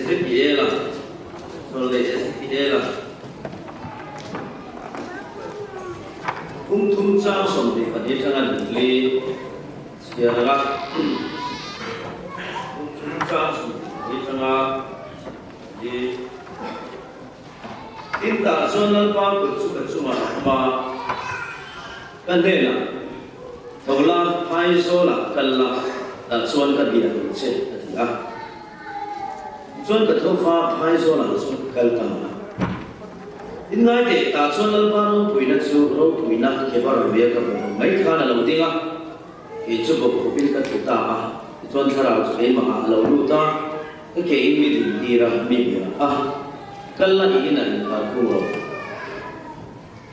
Ezekiela, Chawlhlei Ezekiela, Kum thum chang 24 atanga li chhiar a, Kum thum chang 24 atanga li. Tin tah chuan Lalpa kut chu ka chungah a awm a, ka hnenah, Tho la, Aizawlah kal la, tah chuan ka bia ang che, a ti a. Tichuan ka tho fa Aizawlah chuan ka kal ta a. Tin ngai teh, tah chuan Lalpa ropuina chu ropuina kebar luia ka hmuh ang mai khan a lo ding a, kei chu bawk khawpin ka tlu ta a. Tichuan thlarau chu keimahah a lo lut a. Ka ke in mi din tir a, mi bia a, kal la i inah inkhar khung rawh.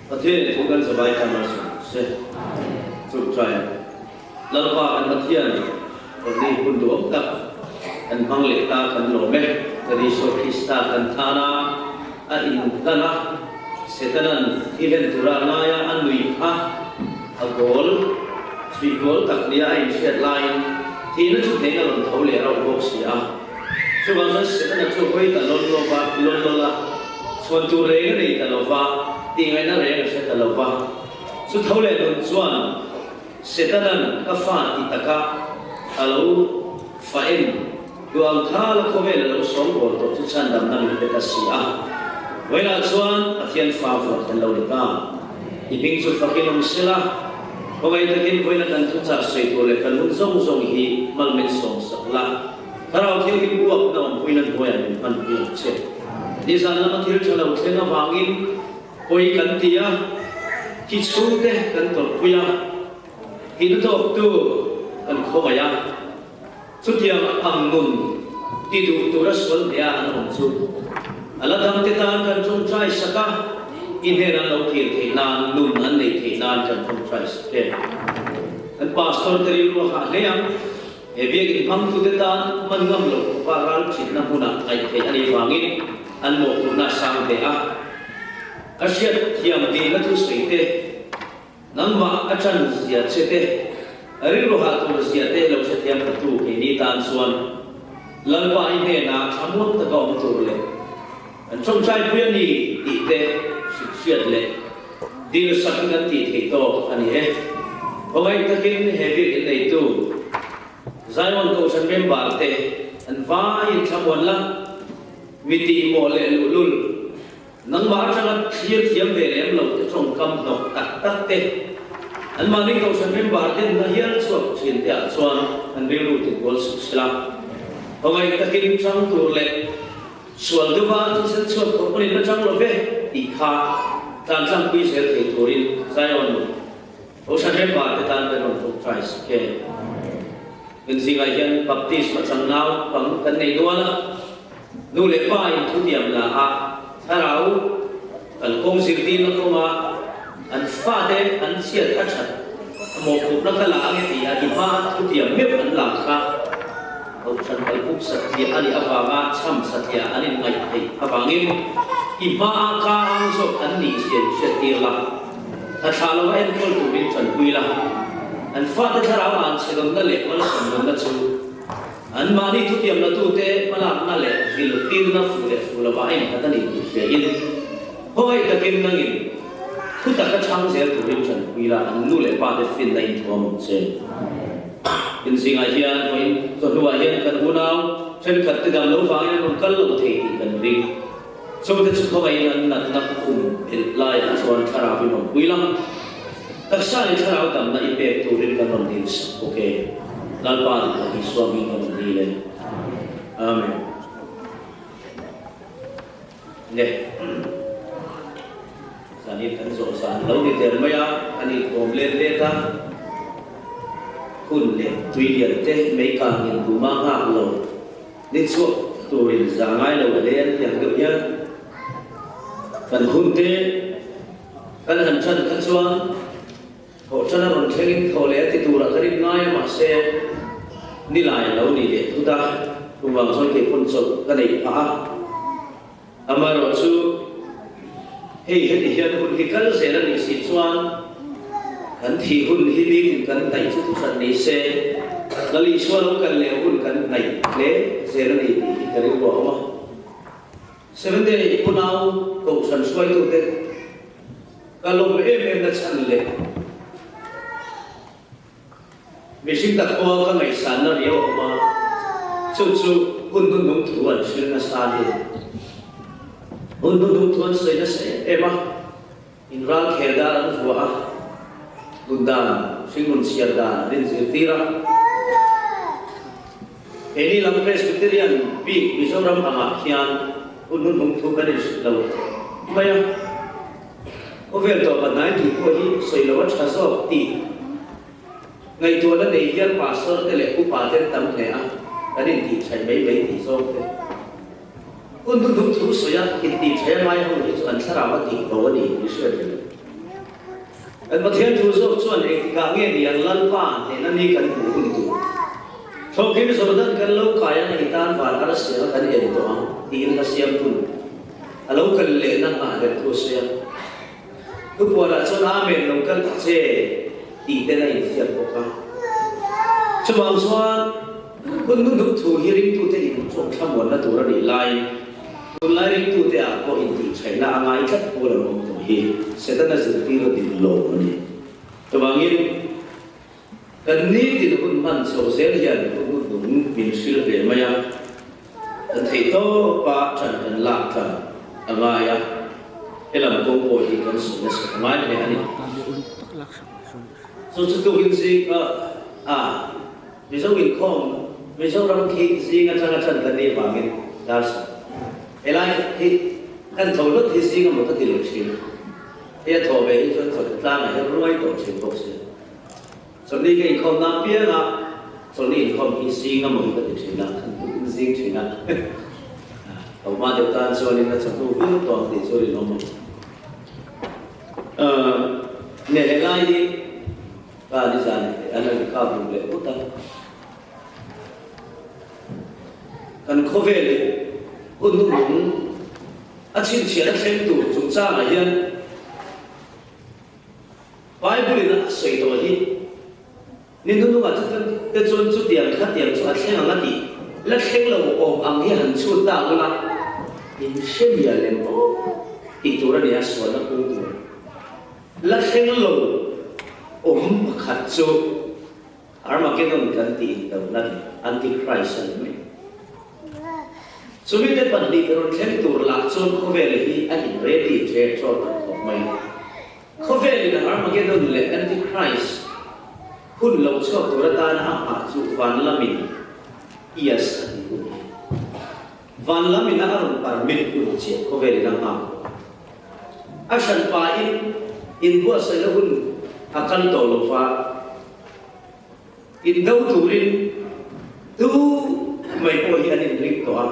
Pathian in thu kan zavai tan a sawi se. Chukchai Lalpa kan Pathian Rawhni hun duhawm tak kan hmang leh ta kan lawm e. Kan Isua Krista kan tan a, a inhlan a, Setanan thilhen tura ngaia a nuih a, a goal chhuih goal tak nia a inhriat laiin thihna chu hneng a rawn tho leh rauh bawk si a. Chuvang chuan Setana chu hawi ta lawl lawva, lawl lawl a, chhuan tur reng a nei ta lo va, tihngaihna reng a hre ta lo va. Chu tho leh nun chuan Setana'n ka fa ti taka a lo fa en duh ang kha la khawvel a lo sawngbawl tawh chu chhandamna min pe ta si a. Vawilah chuan Pathian fa vuah kan lo ni ta. I hming chu fakin awm sela, khawngaih takin vawiina kan thuchah sawi tur leh kan hun zawng zawng hi malmen sawmsak la, Thlarau Thianghlim uapna awmpuina hnuaiah min hmanpui ang che. Nizan lama thil tha lo thleng avangin pawi kan ti a, thi chhungte kan tawrhpui a, thihna tawktu kan khawngaih a. Chutiang ang nun ti duh tura sual hmeh a an awm chu a la dangte tan kan tawngtai sak a, i hnen an lo kir theih nan, nun an neih theih nan kan tawngtai sak e. Kan pastor te rilru a hah hle ang, he biakin hmangtute tan man ngam loh khawpa ral thinna hmunah ngaih theih a nih vangin an mawhphurhna a sang hle a. A hriat thiam dilna thusawi te. Nangmah a chan zia che te, rilru hah tur zia te lo hrethiam ta tu keini tan chuan Lalpa i hnenah thlamuang taka awm tur leh kan tawngtai pui a ni tih te hrilhhriat leh dil sak hi kan tih theih tawk a ni e. Khawngaih takin he biakinn neitu Zion Kohhran member te an vaiin thlamuan la, mi tihmawh leh luhlul, Nangmah atanga thlir thiam ve lem lo te tawngkam hnawk tak tak te, anmahni kohhran member ten na hial chhuak thin te ah chuan an rilru ti kual suh sela. Khawngaih takin chang tur leh sual deuha thisen chhuak khawp pawn in la chang lo ve tih kha tlan tlangpui zel thei turin Zion kohhran member te tan kan rawn tawngtai sak e. Kan zingah hian Baptist pachang nau pang kan nei nual a. Nu leh pa in thutiam la a, thlarau kalkawng zirtirna kawnga an fate an chhiat a that a mawhphurhna ka la ange tia i hma thutiam meuh an la kha Kohhran kalpuk satliah a nih avanga chham satliah an inngaih theih avangin i hmaa ka ang zawk an nih zia in hriattir la, thlathlah lova enkawl turin tanpui la, an fate thlarau an chhedawnna leh malsawmdawnna chu Anmahni thutiam latute hmalakna leh zirtirna fuh leh fuh lovah a innghat a ni tih hriain, khawngaih takin nangin thu taka chhang zel turin tanpui la, an nu leh pate finna inthuam awm che. Inzingah hian vawiin chawhnuah hian kan unau thenkhat te dam lo vangin an rawn kal lo thei tih kan ring. Chungte chu khawngaihin an natna kum elh laiah chuan thlarau in awmpui la, taksa leh thlarau damna i pek turin kan rawn dil sak bawk e. Lalpa dik tak Isua hming kan rawn dil e. Amen. Le. Zanin kan zawh zan lo ni der mai a, kan inkhawm let let a, hun leh tui lian te mei kangin tuma nghak lo. Ni chhuak turin za ngai lo hle an ti ang deuh hian kan hun te kan han chan kha chuan thawhṭan a rawn thlengin thaw leh a ti turah ka rin ngai a, mahse ni lai a lo ni leh thut a, chuvang chuan kei pawn chawlh ka neih phah a. Amaherawhchu hei heti hian hun hi kal zel a nih si chuan kan thih hun hi nitin kan hnaih chu thuhran ni se, Lal Isua lo kal leh hun kan hnaih hle zel a ni tih hi ka rilru a awm a. Seventh Day unau kohhran hruaitute ka lawm em em na chhan leh mihring tak pawha ka ngaihsanna riau a awm a, chu chu hun hnuhnung thu an hrilh nasa a ni. Hun hnuhnung thu an sawi nasa em em a, in ral khel dar an vuah a, nun dan, hringnun chhiar dan an inzirtir a. Keini lam Presbyterian bik Mizoram angah khian hun hnuhnung thu kan inhrilh lo mai a, khawvel tawpa hnai tih pawh hi sawi lo a tha zawk tih ngaihtuahna nei hian pastor te leh upa te an tam hle a, kan intihchhaih mai mai tih zawk te. Hun hnuhnung thu sawi a, intihchhaih a ngai ho hi chu an thlarau a tih bo a ni tih hriat reng. Kan Pathian thu zawk chuan engtikah nge ni ang Lalpa hnehna ni kan hmuh hun tur? Thawkin Jordan kan lo kai ang i tan van a la siam a kan en tawh ang tiin hla siam thun a lo kal lehna nghahhlelh thu a sawi a. Thupuanah chuan Amen lo kal ta che tih ten a inziak bawk a. Chuvang chuan hun hnuhnung thu hi ringtute inchawm thlamuanna tur a nih laiin Tunlai ringtute ah pawh intihchhaihna a ngai tlat pawl an awm tawh hi Setana zirtir a dik lo a ni. Chuvangin, kan nitin hun hman chho zel hian hun hnuhnung min hrilh ve mai a, kan theih tawpa ṭan kan lak tlan a ngai a, helam kawng pawh hi kan sawi nasa a ngai hle a ni. Chu chu tukin zing a Mizo inkhawm Mizoram khi zing atanga ṭan kan nih vangin Darsa helai hi kan tho hlawt hi zing amaw ka ti leh ṭhin. Hei a thaw ve hi chuan chawlh tlangah hian ruai tawh ṭhin bawk si. Chawlhni ka inkhawm na apianga chawlhni inkhawm hi zing amaw hi ka ti ṭhin a, kan tukin zing ṭhin a. Tho hma deuh tan chuanin a chawhnu viau tawh ang tih chu rinawm a. Nge helai hi Ka nizan an lo inkap ruk leh phut a. Kan khawvel in hun hnuhnung a chhinchhiah a thleng tur chungchangah hian Bible in a sawi tawh hi ni hnuhnungah chu te chuan chutiang khatiang chu a thleng ang a tih la thleng lo awm ang hi han chhut ta ula in hre mial em aw tih tur a ni a sualna kung tur. La thleng lo awm pakhat chu Armageddon kan tih indona leh Antichrist a ni mai. Chumite pahnih rawn thleng tur lah chuan khawvel hi a in ready ṭhe ṭhaw tak khawp mai. Khawvelin Armageddon leh Antichrist hun lo chhuak tur atana a nghah chu van lamin Ias a tih hun hi. Van lamin a rawn permit hun chiah khawvelin a nghak bawk a. A hranpain inbuatsaihna hun a kal tawh lo va, indo turin tu mai pawh hi an inring tawh a.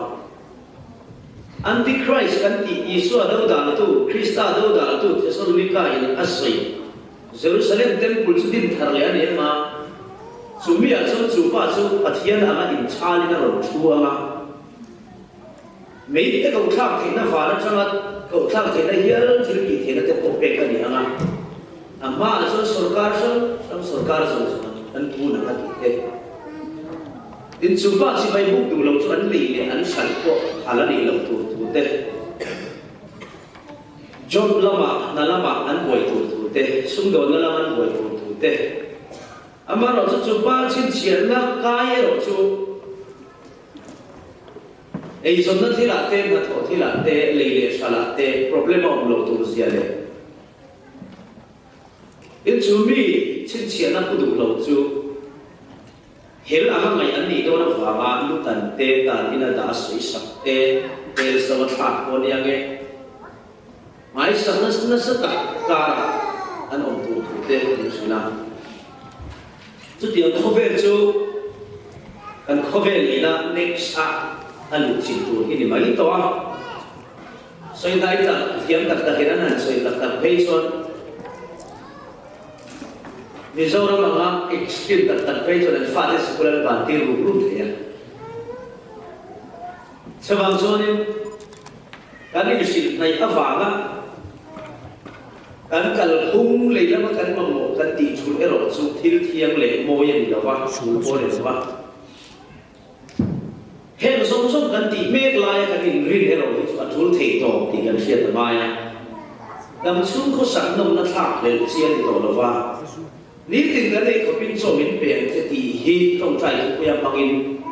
Antichrist kan tih Isua dodaltu, Krista dodaltu Thesalonika-in a sawi Jerusalem Temple chu din thar leh a ni ang a, chumiah chuan chu pa chu Pathian anga inchalin a rawn thu ang a. Mei te kohthlak theihna van atanga kohthlak theihna hial thil tih theihna te pawh pek a ni ang a, a hmaah chuan sorkar hrang hrang sorkar zawng zawng an bun ang a tih te. Tin, chu pa chibai buk duh lo chu an lei leh an hralh pawh phal a nih loh tur thu te, job lamah hna lamah an buai tur thu te, sumdawnna lam an buai tur thu te, amaherawhchu chu pa chhinchhiahna kai erawh chu, Eizawnna thilah te, hnathawh thilah te, lei leh hralah te problem a awm lo tur zia leh in chu mi chhinchhiahna pu duh lo chu hel anga ngaih an nih dawn avanga lutan te tan ina dah a sawi sak te, tel zo a thlak pawh ania nge hmaisakna nasa tak karah an awm tur thu te min hrilh a. Chutiang khawvel chu kan khawvel ina next a a luh chin tur hi ni mai tawh a. Sawi hnai tak, thiam tak takin an han sawi tak tak phei chuan Mizoram anga extreme tak tak phei chuan an fate sikul an van tir rum rum thei a. Chuvang chuanin kan inhrilh hnaih avanga Kan kalphung lei lama kan mamawh kan tih chhun erawh chu thil thiang leh mawi a ni lo va, chhul pawh a ni lo va. Heng zawng zawng kan tih mek laia kan inrin erawh hi chu a tul thei tawp tih kan hriat a ngai a. Dam chhung khawsak nawmna thlak hlelh chi a ni tawh lo va, nitin kan ei khawpin chaw min pe ang che tih hi tawngtai thupuia hmangin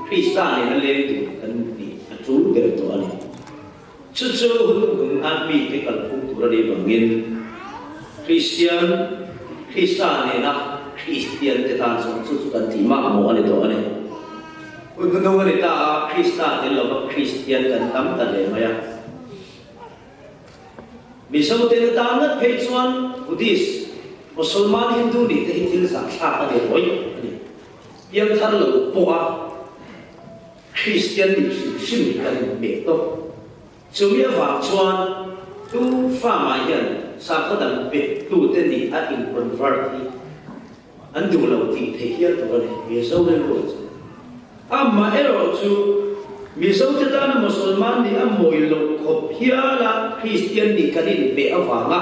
Krista nena leng tur kan nih a tul ber tawh a ni. Chu chu hun hung a mite kalphung tur a nih vangin Kristian, Krista nena Kristian te tan chuan chu chu kan tih mak mawh a ni tawh a ni. Hun hnuhnung a ni ta a, Krista tel lova Kristian kan tam ta hle mai a. Mizo te tan ngat phei chuan Buddhist, Mosolman, Hindu nih te hi thil zahthlak a ni rawih a ni. Piangthar lo pawha Kristian nih hrim hrim hi kan inhmeh tawp. Chumi avang chuan tu farm-ah hian sakhaw dang bettute nih a in-convert hi an duh lo tih theih hial tur a ni, Mizo rilru chu. Amaherawh chu, Mizote tana Mosolman nih a mawi loh khawp hiala Kristian nih kan inhmeh avanga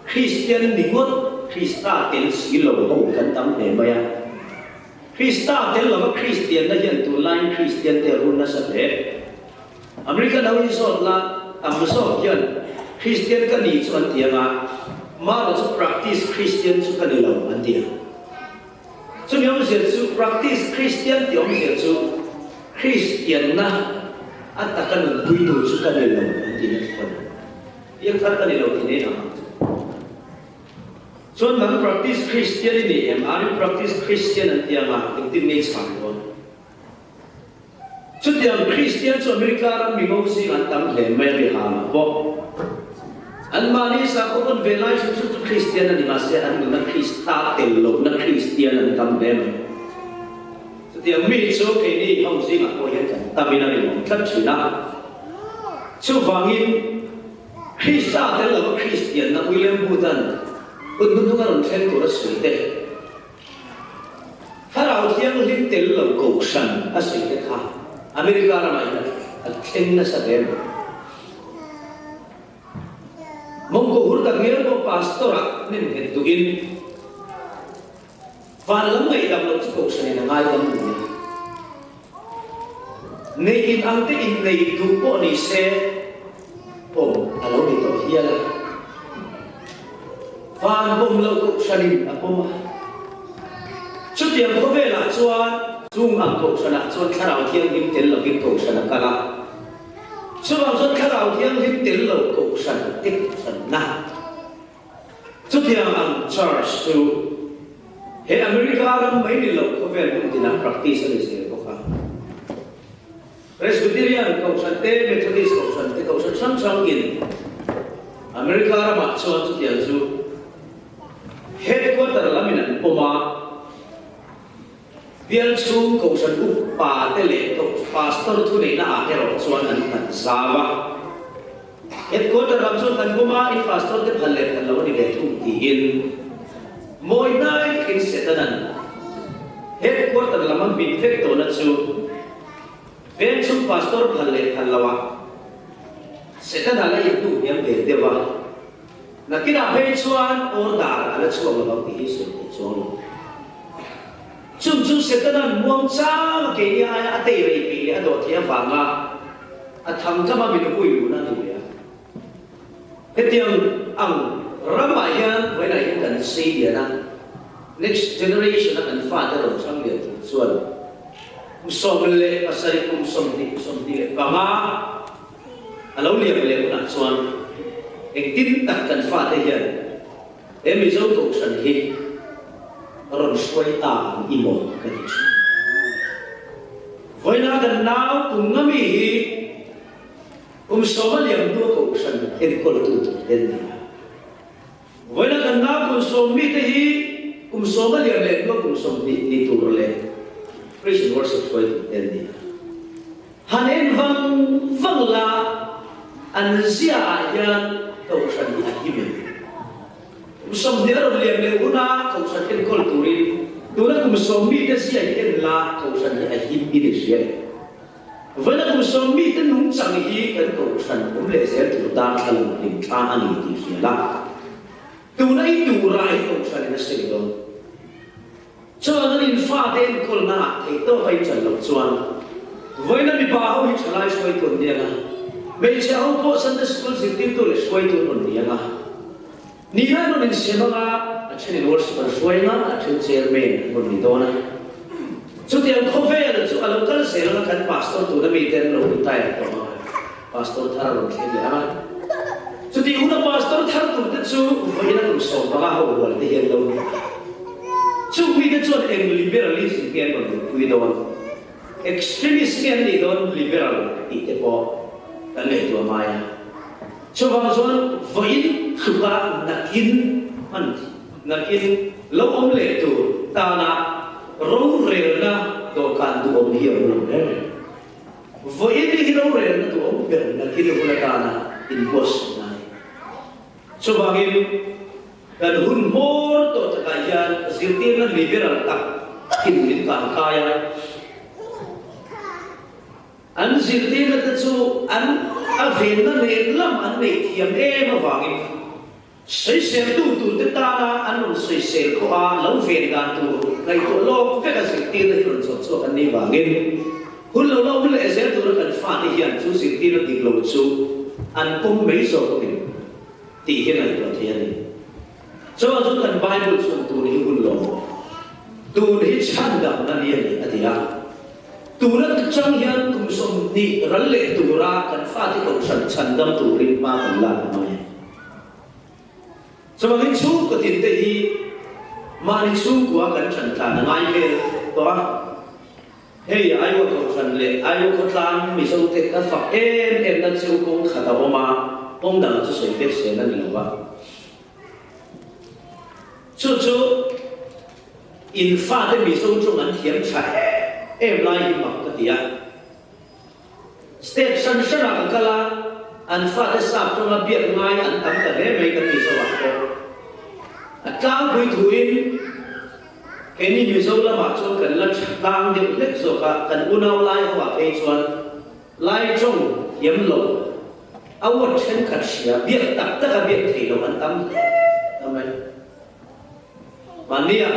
Kristian ni ngawt Krista tel si lo ho kan tam hle mai a. Krista tel lova Kristianna hian tunlaiin Kristiante a run nasa hle. American ho hi zawt la, tam zawk hian Kristian ka ni chu an ti ang a, mahla chu practice Kristian chu ka ni lo an ti ang. Chumi awmzia chu practice Kristian tih awmzia chu Kristianna a taka nunpuitu chu ka ni lo an tihna chu ka ni. Piangthar ka ni lo tih nei ang ang chu. Chuan nang practice Kristian i ni em? Are you practice Christian an ti ang a, engtin nge i chhan dawn? Chutiang Kristian chu America ram mingo zing an tam hle mai a mi hangah pawh. Anmahni sakhaw vawn ve lai hrim hrim chu Kristian a ni mahse an nuna Krista tel lohna Kristian an tam hle mai. Chutiang mi chu keini ho zingah pawh hian kan tamin a rinawm tlat thin a. Chuvangin Krista tel lova Kristianna William Booth-a'n hun hnuhnung a rawn thleng tur a sawi te, Thlarau Thianghlim tel lo kohhran a sawi te kha America ramah hian a thleng nasa hle mai. Mawngkaw hur tak ngial pawh pastor-ah nem nghet duhin van lam ngaihdam loh chu kohhranin a ngaidam duh nia. Neih in ang te in nei duh pawh ni se pawm a lo ni tawh hial a. Van pawm loh kohhranin a pawm a. Chutiang khawvelah chuan chung ang kohhranah chuan Thlarau Thianghlim tel lovin kohhran a kal a. Chuvang chuan Thlarau Thianghlim tel lo kohhran te kohhranna. Chutiang ang church chu he America ram mai ni lo khawvel hmun tinah practice a ni zel bawk a. Presbyterian kohhran te, Methodist kohhran te, kohhran hrang hrangin America ramah chuan chutiang chu headquarter lamin an pawm a, bial chhung kohhran upa te leh pastor thuneihna ah erawh chuan an nghat zau a. Headquarter lam chuan kan pawm a, in pastor te phal leh phal lo a ni ve thung tiin mawi hnai takin Setanan headquarter lam a hmit vek tawhna chu veng chhung pastor phal leh phal lo ah Setana la inhnuh hniam ve deuh a, nakinah phei chuan order a la chhuak lo ang tih hi sawi theih chuang lo. Chung chu Setana'n muangchang a keini aia a tei rei peih leh a dawh theih avanga a thangkama min hui luhna a ni ve a. Hetiang ang ramah hian vawiinah hian kan sei lian a, next generation a kan fate rawn chhang lian tur chuan kum 17, kum 20, 25 a lo liam leh hunah chuan engtin tak kan fate hian He Mizo Kohhran hi rawn hruai ta ang i maw ka ti thin. Vawiina kan nau kum nga mi hi kum sawma liam hnua Kohhran enkawltu tur te an ni a. Vawiina kan nau kum sawm mite hi kum sawma liam leh hnua kum 20 ni tur leh Christian worship hruai tur te an ni a. Han en vang vang la, an zia ah hian Kohhran hi a him em? Kum 20 a rawn lian leh huna Kohhran enkawl turin tuna kum sawm mite zia hi en la, Kohhran hi a him in i hria em? Vawiina kum sawm mite nungchang hi kan Kohhran awm leh zel tur darthlalang hlim thla a ni tih hria la, tuna i turah hi Kohhran in a sawi dawn. Chuan an in fate enkawlna ah theihtawp a inchan loh chuan. Vawiina mipa ho hi thalai hruaitu an ni ang a, hmeichhia ho pawh Sunday School zirtirtu leh hruaitu an rawn ni ang a. Ni hian rawn insiam ang a, a thenin worship an hruai ang a, a then chairman an rawn ni dawn a. Chutiang khawvel chu a lo kal zel ang a, kan pastor tuna mite an lo retire tawh ang a, pastor thar a rawn thleng leh ang a. Chutih huna pastor thar turte chu vawiina kum 15 ho rual te hi an lo ni a. Chung mite chuan eng liberalism nge an rawn nunpui dawn? Extremist nge an nih dawn liberal tih te pawh kan ngaihtuah ngai a. Chuvang chuan vawiin tluka nakin hman nakin lo awm leh tur tana rorelna dawhkan duhawm hi a awm lo ber. Vawiin hi rorelna duhawm ber nakin hun atana inbuatsaihna a ni. Chuvangin kan hun hmawr tawh takah hian zirtirna liberal tak takin min kan kai a. An zirtirna te chu an a venna nen lam an neih thiam em avangin sawiseltu turte tana an rawn sawisel khawh a lo ven dan tur ngaihtuah lawk vek a zirtirna hi rawn chawp chhuak an nih vangin hun lo la awm leh zel tura kan fate hian chu zirtirna dik lo chu an pawm mai zawk a ni tih hi ngaihtuah theih a ni. Chuan chu kan Bible chuan tun hi hun lo tun hi chhandamna ni a ni a ti a. Tuna chang hian kum 20 ral leh tura kan fate kohhran chhandam turin hma kan lak a ngai. Chuvangin chhungkaw tin te hi mahni chhungkua kan ṭhan tlan a ngai vel tawh a. Hei Aiwa kohhran leh Aiwa khawtlang Mizo te ka fak em em na chu kawng khat a awm a, kawng dang chu sawi vek sel a ni lo va. Chu chu in fate Mizo tawng an thiam tha em em lai hi mak ka ti a. State hran hranah ka kal a, an fate sap tawnga biak ngai an tam ta hle mai kan Mizo ah pawh. A tlangpui thuin keini Mizo lamah chuan kan la tha tlang deuh hlek zawk a, kan unau lai ho ah phei chuan Lai tawng thiam lo a word thenkhat hria biak tak tak a biak theih loh an tam hle ta mai. Mahnia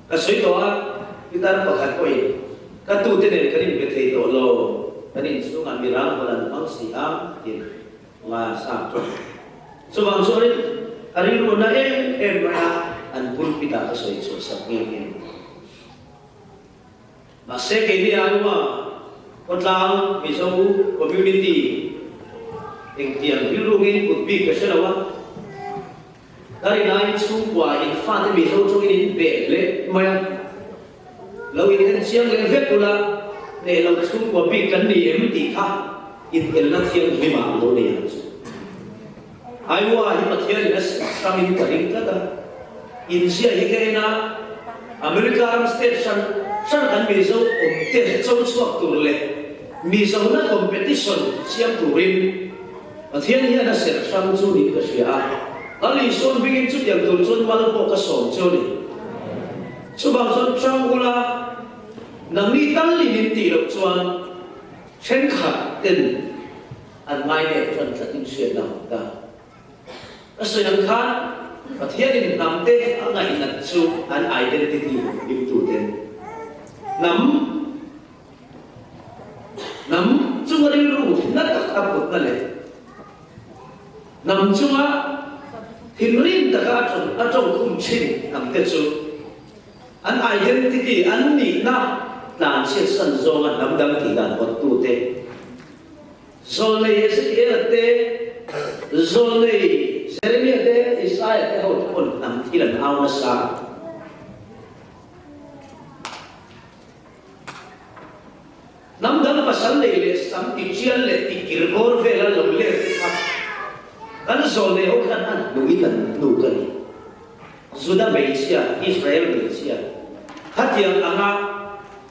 ka sawi tawh a, pitar pakhat pawhin ka tute nen kan inbe thei tawh lo, kan inchhungah mirang hawl an hmang si a ti nga sap tawh. Chuvang chuanin a rilru na em em mai a, an pulpit ah ka sawi chhuah sak nghe nghe. Mahse keini Iowa khawtlang Mizo community engtiang rilrungin kut bik ka hre lo a, ka rinaiin chhungkua in fate Mizo tawngin in beh leh mai a, lo in en chiang leh vek ula hneh lo chhungkua bik kan ni em tih kha inelna thianghlim ah lo nei ang chu. Iowa hi Pathian in a hrangin ka ring tlat a, inzia hi ka en a, America ram state hran hran kan Mizo awm te cho chhuak tur leh Mizona competition siam turin Pathian hian a serh hrang chu niin ka hria a, Lal Isuan hmingin chutiang tur chuan mal pawh ka sawm chu a ni. Chuvang chuan hrang ula, nangni tal in in tih loh chuan thenkhat ten An ngai leh chuan tlatin hriatna a awm ta. Ka sawi ang khan Pathianin hnamte a ngaihnat chu an identity himtuten hnam hnam chunga rilru na tak a putna leh hnam chunga thinrim taka a tawng a tawngkhum thin hnamte chu an identity an nihna tlanchhiatsan zawnga hnam dang tihdan hawttute Zawlnei Ezekiela te, Zawlnei Jeremia te, Isaia te ho te pawn hnam thil an au nasa. Hnam dang pasal nei leh sam ti tial leh ti kir bawr vel an lo let te kha kan zawlnei ho khan an hnuin an hnuk a ni. Juda hmeichhia, Israel hmeichhia, khatiang anga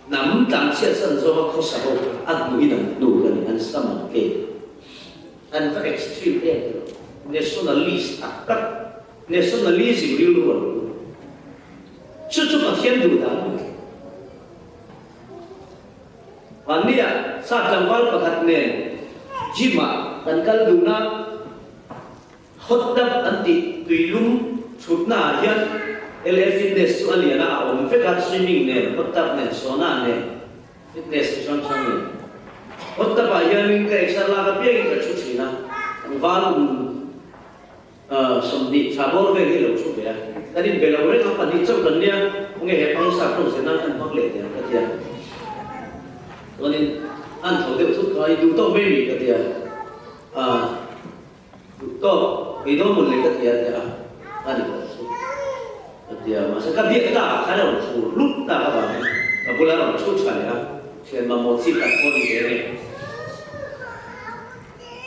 Hnam tlangchhiat san zawnga khawsa ho kha a hnuin an hnuk a ni, an sam an kek. An va extreme em tih lo. Nationalist tak tak, nationalism rilru an pu. Chu chu Pathian duh dan a ni. Mahnia sa tlangval pakhat nen gym ah kan kal dun a, Hot tub an tih tuilum chhutna ah hian. LA Fitness chu a lian a, a awm vek a, swimming nen, hot tub nen, sauna nen, fitness chi hrang hrang nen. Hot tub ah hianin ka exer lak apiangin ka thu thin a, tlangval um 20 thla bawr vel hi a lo thu ve a, kan inbe lo reng a, pahnih chauh kan nia, khawnge he pangsa tawng zen nan kan hmang leh teh ang ka ti a. Chuanin an tho deuh thut kha i duh tawk mai mi ka ti a, Duh tawk, kei dawn mawn leh ka ti a ti a, a ni tawh chu ka ti a, mahse ka biak tak ah khan a rawn thur lup tak avangin ka bula rawn thu tha leh a, thian mamawh chi tak pawh ni ve nge.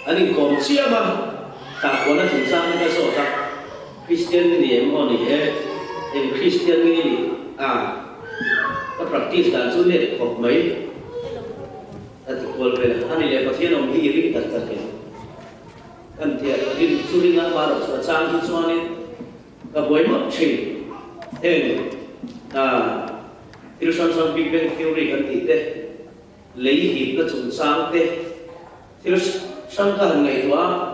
An inkawm chiam a, tahkuahna chungchang hi ka zawt a, Kristian ni ni em aw ni e, eng Kristian nge ni a, ka practice dan chu net khawp mai. Ka ti kual vel a, ani leh Pathian awm hi i ring tak tak em? Kan ti a, ka rin chu ring a, amaherawh chu a chang hi chuanin ka buai mawlh thin. Heng thil hrang hrang Big Bang Theory kan tih te, lei hipna chungchang te, thil hrang ka han ngaihtuah a,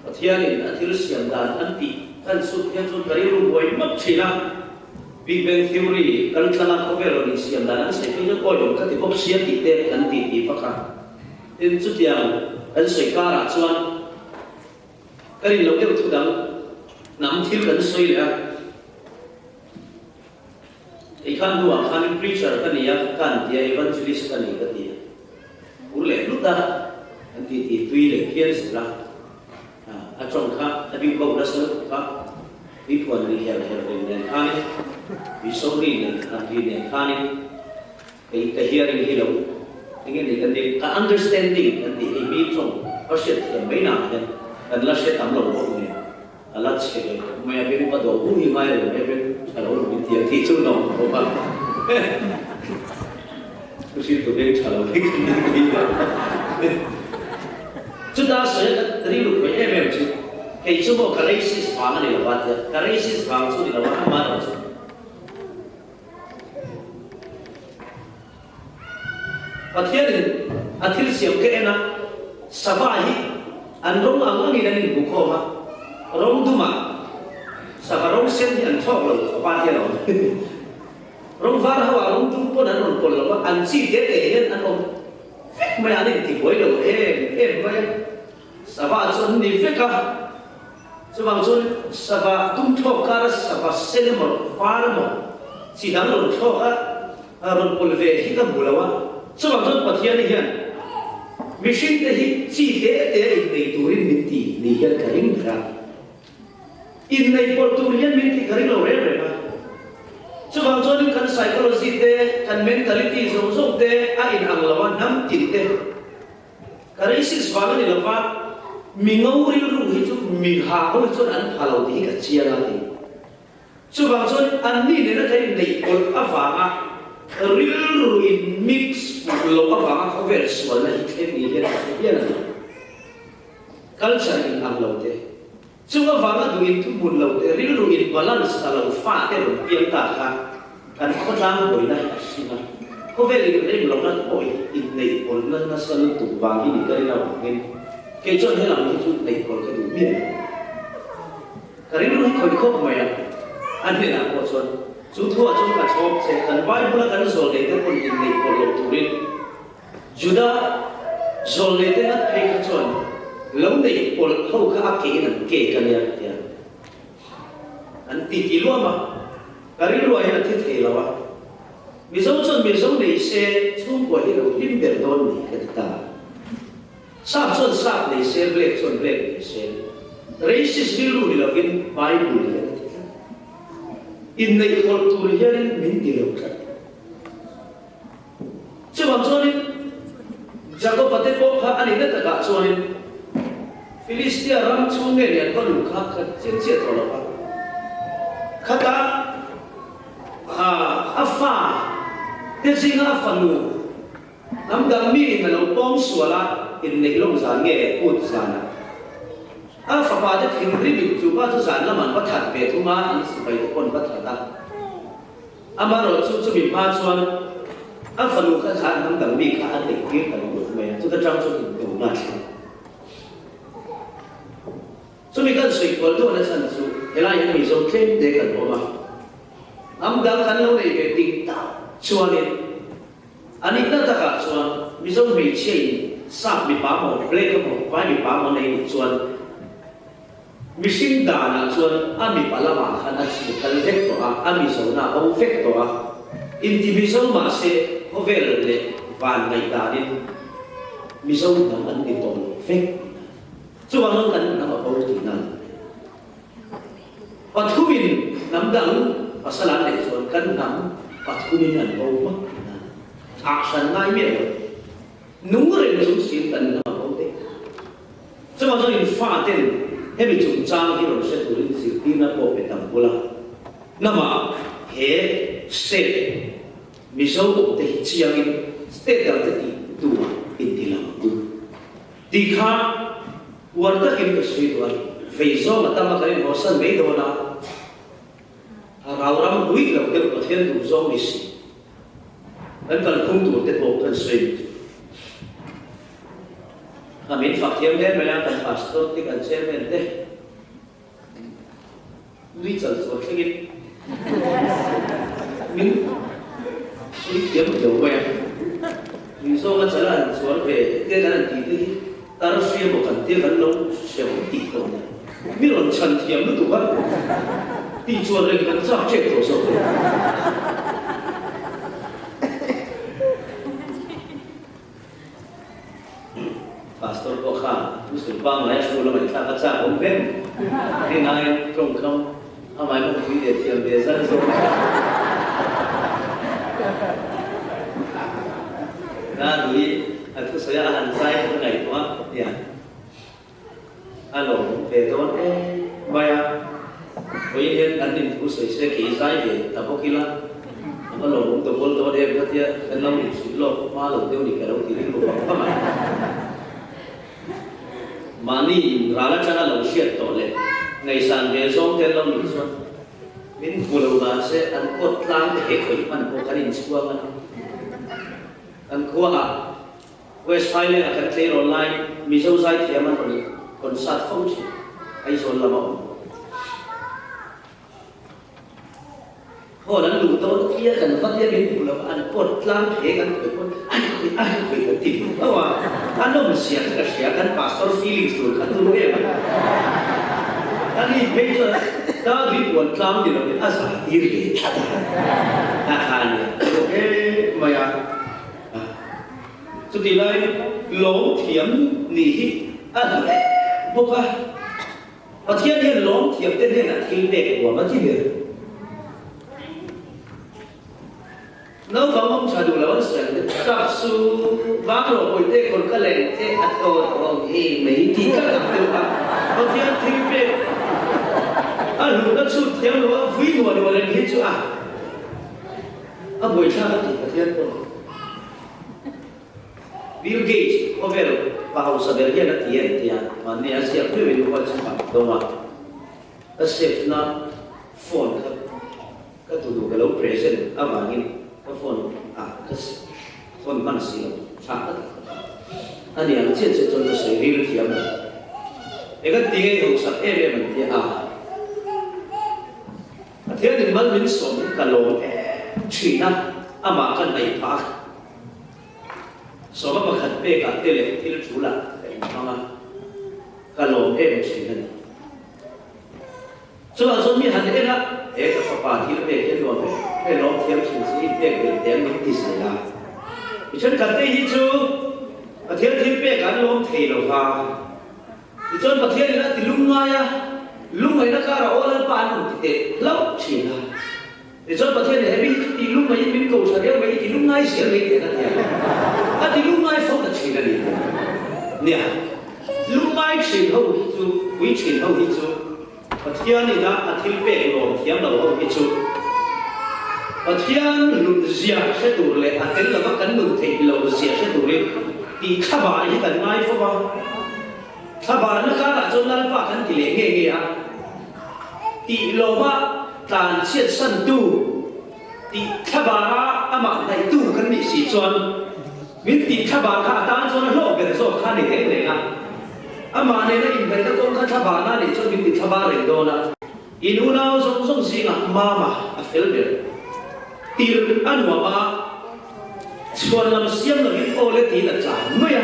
Pathianin a thil siam dan an tih kan chhut hian chuan ka rilru buai mawlh thin a. Big Bang Theory kan tlanga khawvel rawn insiam dan an sawi phei chuan awi awm ka ti bawk sia tih te kan ti ti vak a. Tin, chutiang kan sawi karah chuan ka rin loh deuh thu dang hnam thil kan sawi leh a. Kei khan hnuah khanin preacher ka ni a, ka an ti a, evangelist ka ni ka ti a. Phur leh hlut a, an ti ti tui leh phian zel a. A tawng kha a bik ko nasa lutuk a, tuiphuan ri her her reng nen khanin, tuiso ri nen khan ri nen khanin kei ka hearing hi lo enge ni kan ti, ka understanding kan tih hei mi tawng ka hriat thiam mai naah hian kan la hre tam lo bawk nen a la chhe ve khawp mai a, beng va dawh hung hi ngai lo mai a, beng tha lo lo min ti ang tih chu nawm khawp a, thu hriltu beng tha lo hi kan ni mai a. Chuta sawi a ka rilru khawih em em chu, kei chu maw ka racist vang a ni lo a tia, ka racist vang chu ni lo a, amah erawh chu Pathianin a thil siam ka en a, sava hi an rawng ang angin an inhmu khawm a, rawng dumah sava rawng sen hi an thlawk lo khawp a tia lo. Rawng var ho ah rawng dum pawn an rawn pawlh lo a, an chi te te hian an awm vek mai a, an inti buai lo em em mai a, sava chu an ni vek a, chuvang chuan sava dum thlawk kara sava sen emaw var emaw chi dang rawn thlawk a, rawn pawlh ve hi ka hmu lo a, chuvang chuan Pathian hian mihring te hi chi te te a innei turin min ti ni hian ka ring ber a. Inneih pawlh tur hian min tih ka ring lo reng reng a. Chuvang chuanin kan psychology te, kan mentality zawng zawng te a inang lo a, hnam tin te. Ka racist vang a ni lo va, mi ngo rilru hi chu mi ha ho hi chuan an pha lo tih hi ka chiang a ti. Chuvang chuan anni nena kan inneih pawlh avanga rilru in mix fuh loh avanga khawvel sualna hi thleng ni hian ka hre hial a ni. Culture in ang lo te, chung avanga duh in thuhmun lo te, rilru in balance ta lo fa te rawn piang ta kha kan khawtlang buaina hi a hrim a, khawvel in rem lohna pawh hi inneih pawlhna nasa lutuk vang hi ni ka rin avangin kei chuan helam hi chu neih pawlh ka duh miah lo. Ka rilru hi khawih khawp mai a, a hnenah pawh chuan chu thuah chuan ka chhawp che, kan Bible a kan zawl nei te pawn inneih pawlh loh turin Juda zawlnei te ngat phei kha chuan lo neih pawlh ho kha a ke in an kek a nia tia an ti ti luam a, ka rilruah hian a thi thei lo a, Mizo chuan Mizo nei se chhungkua hi lo hlim ber dawn ni ka ti ta. Sap chuan sap nei se, black chuan black nei se, racist rilru ni lovin Bible hian a ti tlat. Inneih pawlh tur hianin min ti lo tlat. Chuvang chuanin Jakoba te pawh kha a nihna takah chuanin Filistia ram chhung nge lian va luh kha ka chiang chiah tawh lo va. Khata a fa te zinga a fanu hnam dang miin a lo pawng sual a, inneih lawm zan nge kut zanah a fapa te thinrim in chu pa chu zan lamah an va that ve thung a, an sipai te pawh an va that a. Amaherawh chu chumi hma chuan a fanu kha khan hnam dang mi kha a neih tir ta ringawt mai a, chuta tang chuan indona a thleng. Chumi kan sawi kual duhna chhan chu helai hian Mizo tlem te kan awm a. Hnam dang kan lo nei ve ting tak chuanin a nihna takah chuan Mizo hmeichhia in sap mipa maw, black emaw, vai mipa maw nei nih chuan mihring danah chuan a mipa lamah khan a chhung kal vek tawh a, a Mizona a bo vek tawh a. Inti Mizo mahse khawvel leh van ngaihdanin Mizo hnam an ni tawh lo vek tihna. Chuvangin kan hnam a bo tihna a ni. Pathumin hnam dang pasal an neih chuan kan hnam pathumin an bo hmak tihna a ni. Thah hran ngai miah lo. Nung reng chung siin kan hnam a bo daih. Chuvang chuan in faten hemi chungchang hi rawn hre turin zirtirna pawh pe tam bula hnamah he state Mizo awmte hi chiangin state dangte tih duhah inti lang ang u. Tih kha uar takin ka sawi duh a ni. Vei zawng a tam a kan inhawsan mai dawn a, a rau ram hlui lo deuh Pathian duh zawng ni si. Kan kalphung tur te pawh kan sawi duh. A min fak thiam hle mai a, kan pastor te kan chairman te nui chal chuan thlengin min sawi thiam lo mai a. Nui zawng a chal a han chuan ve te kan han tih te hi tar hria maw kan tia kan lo hria awm tih tawh ni. Mi rawn chhan thiam lutuk a tih chuan reng kan chak tep tawh zawk a ni. Pastor pawh kha thusawi pangngai a hrul a ngaihthlak a chak awm vek hei ngai tawngkam a mai bawk pui leh thiam ve zan zawk na nui a thusawi a han zai kha ka ngaihtuah a nia a lawmawm ve dawn em mai a, vawiin hian an in thu sawi se kei zai ve ta bawk ila a va lawmawm ta bawl dawn em khatia kan lo inchhut lawk hma lo deuh ni ka lo ti rilru vang vang a. Mahni in ral atanga lo hriat tawh leh ngaihsan ve zawng te an lo nih chuan min hmu lo dan se an kawt tlang te he khawih hman pawh kan inchhuang a ni. Kan khuaah West Highland a kan tleirawl lai Mizo zaithiam an rawn concert fo thin, Aizawl lama awm. Hall an luh dawn tia kan va tia min hmuh loh an kawt tlang phe kan khawih pawn ai khawih ai khawih kan ti duh hlauh a, a nawmzia kha ka hria kan pastor feelings tur kha turu em a ni. Ani phei chuan Dagri puan tlang ni lovin a zah tir ve tlat a, a kha a nia turu em mai a. Chutih laiin lawm thiam nih hi a hlu em bawk a, Pathian hian lawm thiam te hnenah thil pek huam a ti ber. Naupang awm tha duh lo an sawi ang te, Tap su, vang rawh bawihte kawr ka leng che a tawt awm hi mai tih tlat ang deuh a, Pathian thil pek a hlutna chhut thiam lo a vui nuah nuah reng hi chu a a buaithlak a ti Pathian pawh. Bill Gates khawvel pa hausa ber hian a ti em tia mahni a ziak meuhin WhatsApp ah dawng a, ka save na phone kha ka tu duh ka lo present avangin ka phone ah ka phone hman si lo tha ka ti khawp a, a ni ang chiah chiah chuan ka sawi ril thiam lo. Eng an ti ngei hausak em em an ti a. Pathianin mal min sawm hi ka lawm em thin a, amah ka hnaih phah a. Sawma pakhat pekah te leh thil thulah ka inhmang a, ka lawm em thin a ni. Chuvang chuan mi han en a, he ka fapa thil pek hian nuam em em lawm thiam thin si i pek belh te an min ti zel a. Mi thenkhat te hi chu Pathian thil pek an lawm thei lo va. Tichuan Pathianin a ti lungngai a, lungngaihna karah aw Lalpa an rawn ti teh hlauh thin a. Tichuan Pathianin he mi hi chu ti lungngaiin min ko tha riau mai, i ti lungngai zel mai teh ka ti a. A ti lungngai fo ta thin a ni teh. Nia, lungngai thin ho hi chu, pui thin ho hi chu Pathianin a a thil pek lawm thiam lo ho hi chu Pathian hlut zia hre tur leh a tel lova kan nun theih lo zia hre turin tih thlabar hi kan ngai fo va. Thlabarna karah chuan Lalpa kan ti leh nge nge a, tih lawma tlan chhiat santu tih thlabara amah hnaihtu kan nih si chuan min tih thlabar kha a tan chuan a hlawk ber zawk kha a ni reng reng a. Amah nena inhnaihna kawng kha thlabarna nih chuan min ti thlabar reng dawn a. In unau zawng zawng zingah Mama a fel ber. Tir a nuam a, chhuan lam siam lovin aw le tiin a tlan mai a.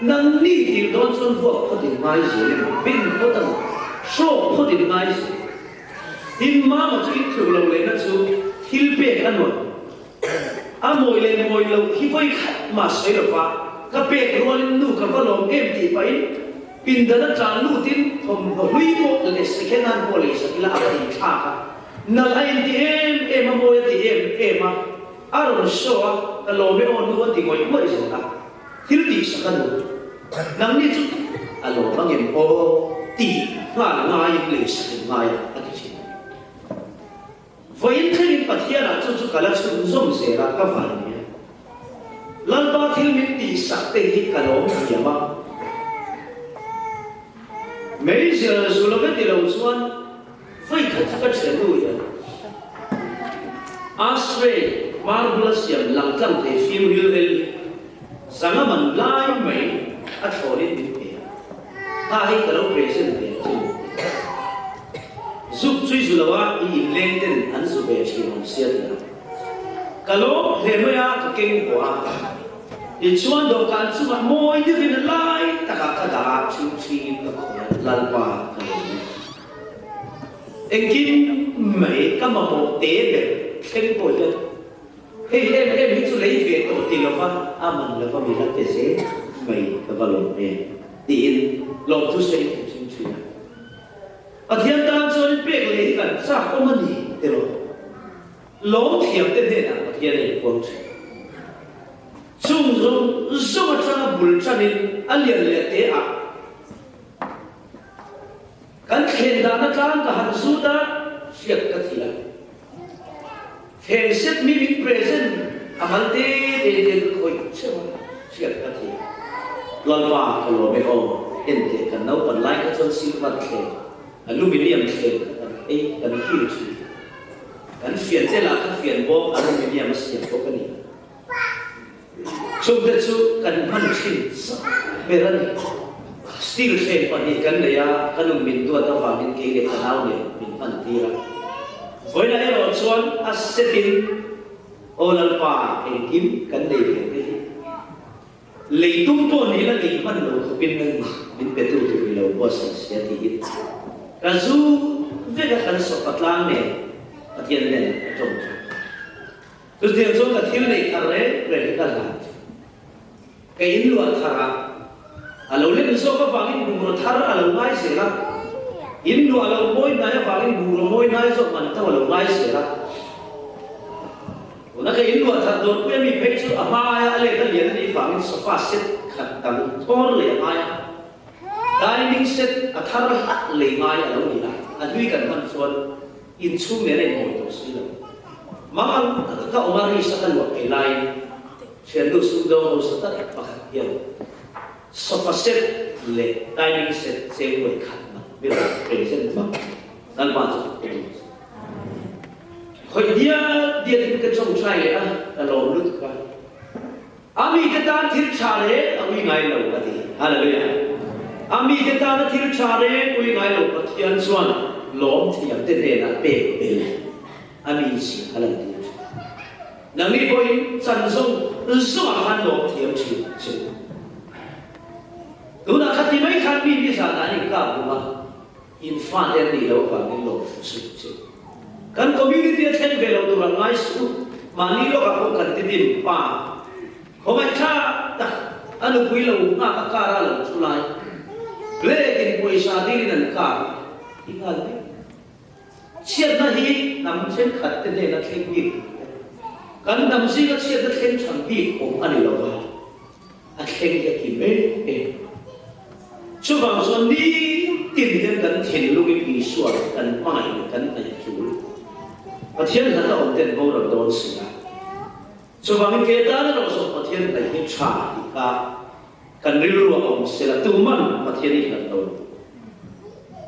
Nangni tir dawn chuan vuak phawt in ngai zel emaw, bin phawt a nuam, hrawk phawt in ngai zel. Tin, Mama chu in tluk lo lehna chu thil pek a nuam. A mawi leh mawi loh hi vawi khat mah sawi lova ka pek rualin nu ka va lawm em tih pahin pindan a tlan lutin thawmhnaw hlui pawh leh second hand pawh lei sak ila a va inthlak a, nalh a inti em em a, mawi a ti em em a, a rawn show a, ka lawm e aw nu a ti ngawih ngawih zel a, thil tih sak a nu nangni chu a lawm angem aw tih nghal ngaiin lei sak in ngai a, a ti thin. Vawiin thlengin Pathianah chu chu ka la chhunzawm zel a, ka van nia. Lalpa thil min tihsak te hi ka lawm thiam a. Meizial zu lo ve ti lo chuan vawi khat chu ka thian nu hian Ashtray marble a siam lang tlang thei fim ril rel hi zanga man lai mai a thlawnin min pe a. Kha hei ka lo present ve ang che min ti a. Zuk chui zu lo a i inleng ten an zu ve thin awm sia ti a. Ka lawm hle mai a ka keng haw a. Tichuan dawhkan chungah mawi deuhin a lai takah ka dah a chhing chhingin ka khawi a, Lalpa ka lawm e. Engkim mai ka mamawh te ber thleng pawh hian hei em em hi chu lei ve tawh ti lova a man lova mi la pe zel mai ka va lawm e tiin lawmthu sawiin ka chhing thin a. Pathian tan chuan in pek leh hi kan chak awm a ni tiraw? Lawm thiam te hnenah Pathian a inpuang thin. Chung zawng zawng atanga bul tanin a lian leh te ah kan thlen dahna tlang ka han zut a, hriat ka thi a. Thleng set mi min present a mal te te ten ka khawih cheu a, hriat ka thi. Lalpa ka lawm e aw, enteh kan naupan lai kha chuan silver thleng, aluminium thleng kha kan ei kan kil thin. Kan fian che lah kha fian bawk aluminium a siam bawk a ni. Chungte chu kan hman thin zak ber a ni. Steel thleng pahnih kan nei a, ka nun min duat avangin kei leh ka nau nen min hman tir a. Vawiinah erawh chuan a setin Aw Lalpa engkim kan nei ve te hi lei tum pawh ni ila lei hman lo khawpin nang min pe tu tur ni lo buatsaih sia tiin ka zu vek a kan sofa tlang nen Pathian hnenah ka tawng thin. Chutiang chuan ka thil neih thar reng reng hi ka hlan chu. Ka in luah thar a, a lo lem zawk avangin bungraw thar a lo ngai zel a, in luah lo mawi hnai avangin bungraw mawi hnai zawk man to a lo ngai zel a. Tuna ka in luah thar dawrpui ami phei chu a hma aia a let a lian a nih vangin sofa set khat dang thawr leh a ngai a, dining set a thar hlak lei ngai a lo ni a, a hlui kan hman chuan Inchhung nen a inmawi tawh si lo. Mangang ka awm a ris a ka luah phei laiin thiannu sumdawng hausa tak pakhat hian sofa set leh dining set cheng vawi khat man mi rawn present vak Lalpa chu fak tum a si. Khawih dial dial in ka tawngtai leh a, ka lawm lutuk a. A mite tan thil tha reng a ui ngai lo a ti. Hallelujah! A mite tana thil tha reng ui ngai lo Pathian chuan lawm thiamte hnenah pek bel a mi zia a lantir thin. Nangni pawhin chan zawng zawngah khan lawm thiam thin che u. Tunah kha ti mai khan mi nizanah an inkap rum a, in fate an nih loh avangin lawm thu suh che u. Kan community a thleng ve lo tur an ngai suh u. Mahni lawkah pawh kan ti dim pa. Khawngaih tha tak a nupui lo nghak a car a lo thu lai. Blake in pawisa dilin an car hi nghal vek. Chhiatna hi hnam thenkhat te hnena thleng bik tur te. Kan hnam zinga chhiatna thleng than bik awm a ni lo va. A thleng hi a kim em em. Chuvang chuan nitin hian kan thinlungin Isua kan hmangaih leh kan hnaih a tul. Pathian hlat a awm ten boral dawn si a. Chuvangin ke tan erawh zawh Pathian hnaih hi tha tih kha kan rilru a awm sela tuman Pathian i hlat lo.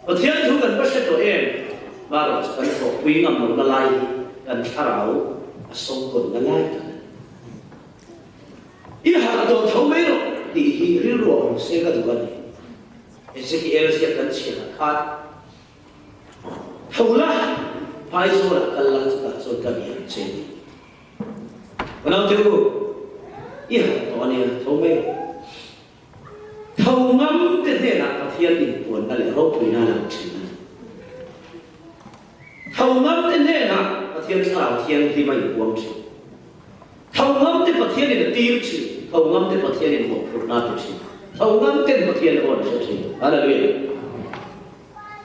Pathian thu kan va hre tawh em? Marawh chu kan thawhpui ngam lohna lai hi kan thlarau a sawngkawnna lai tak a ni. I harh tawh tho mai rawh tih hi rilru a awm se ka duh a ni. Ezekiel ziak kan chhiarah khan tho. Tho la, phaizawlah kal la chutah chuan ka biak che a ni. Ka naute u, i harh tawh a nia, tho mai rawh. Tho ngam te hnenah Pathian inpuanna leh ropuina a lang thin a ni. Tho ngam te hnenah Pathian Thlarau Thianghlim a inpuang thin. Tho ngam te Pathianin a tir thin. Tho ngam te Pathianin mawhphurhna a pe thin. Tho ngam ten Pathian aw an hre thin. Hallelujah.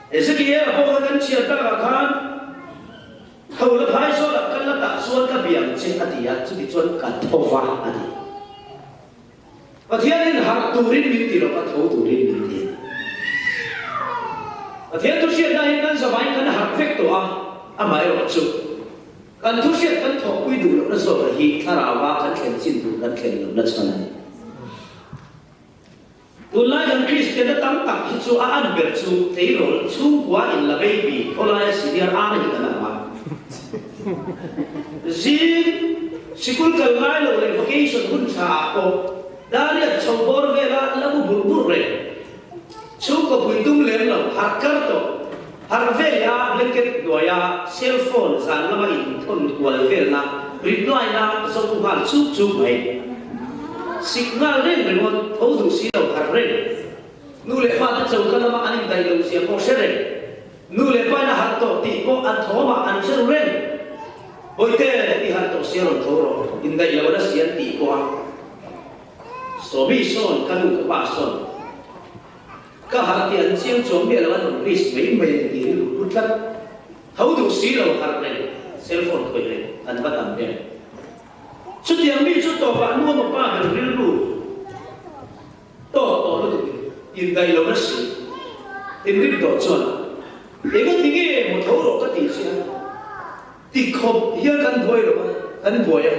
Ezekiel-a pawh kha kan chhiar takah khan Tho la phai zawlah kan la tah chuan ka biang che a ti a, chuti chuan ka tho va a ti. Pathianin harh turin min ti lo va, tho turin min ti a ni. Pathian thuhriatna hi kan zavain kan harh vek tawh a, amaherawh chu kan thuhriat kan thawhpui duh lohna zawka hi thlarauva kan thlen chin tur kan thlen lohna chhan a ni. Tunlai kan Kristianna tam tak hi chu a an ber chu tleirawl chhungkua in la baby khawlaia senior ar hi kan ang a. Zing sikul kal ngai lo leh vacation hun tha ah pawh Dariat chho bawr vela la mu bur bur reng. Chhungkaw pui tum lem lo harh kar tawh. Harh vel a blanket hnuaia cell phone zan lama in thawn kual velna reply na zo nghal chuk chuk mai. Sik nghal reng ringawt tho duh si lo harh reng. Nu leh pa te choka lama an indaih lo zia pawh hre reng. Nu leh pa in a harh tawh tih pawh an thawmah an hre ru reng. Bawihte, i harh tawh sia rawn tho rawh, indaih lo na si an tih pawh a Sawmi sawn, ka nu ka pa sawn, ka harh tih an chiang chuang miah lo, an rawn risk mai mai a ni tih rilru pu tlat. Tho duh si lo harh reng, cell phone khawih reng an va tam em. Chutiang mi chu tawpah nu emaw pa ber rilru Tawk tawh lutuk in indaih lo na si. Inrim tawh chuan engati nge maw tho rawh ka tih che a, ti khawp hian kan buai lo a, kan buai a.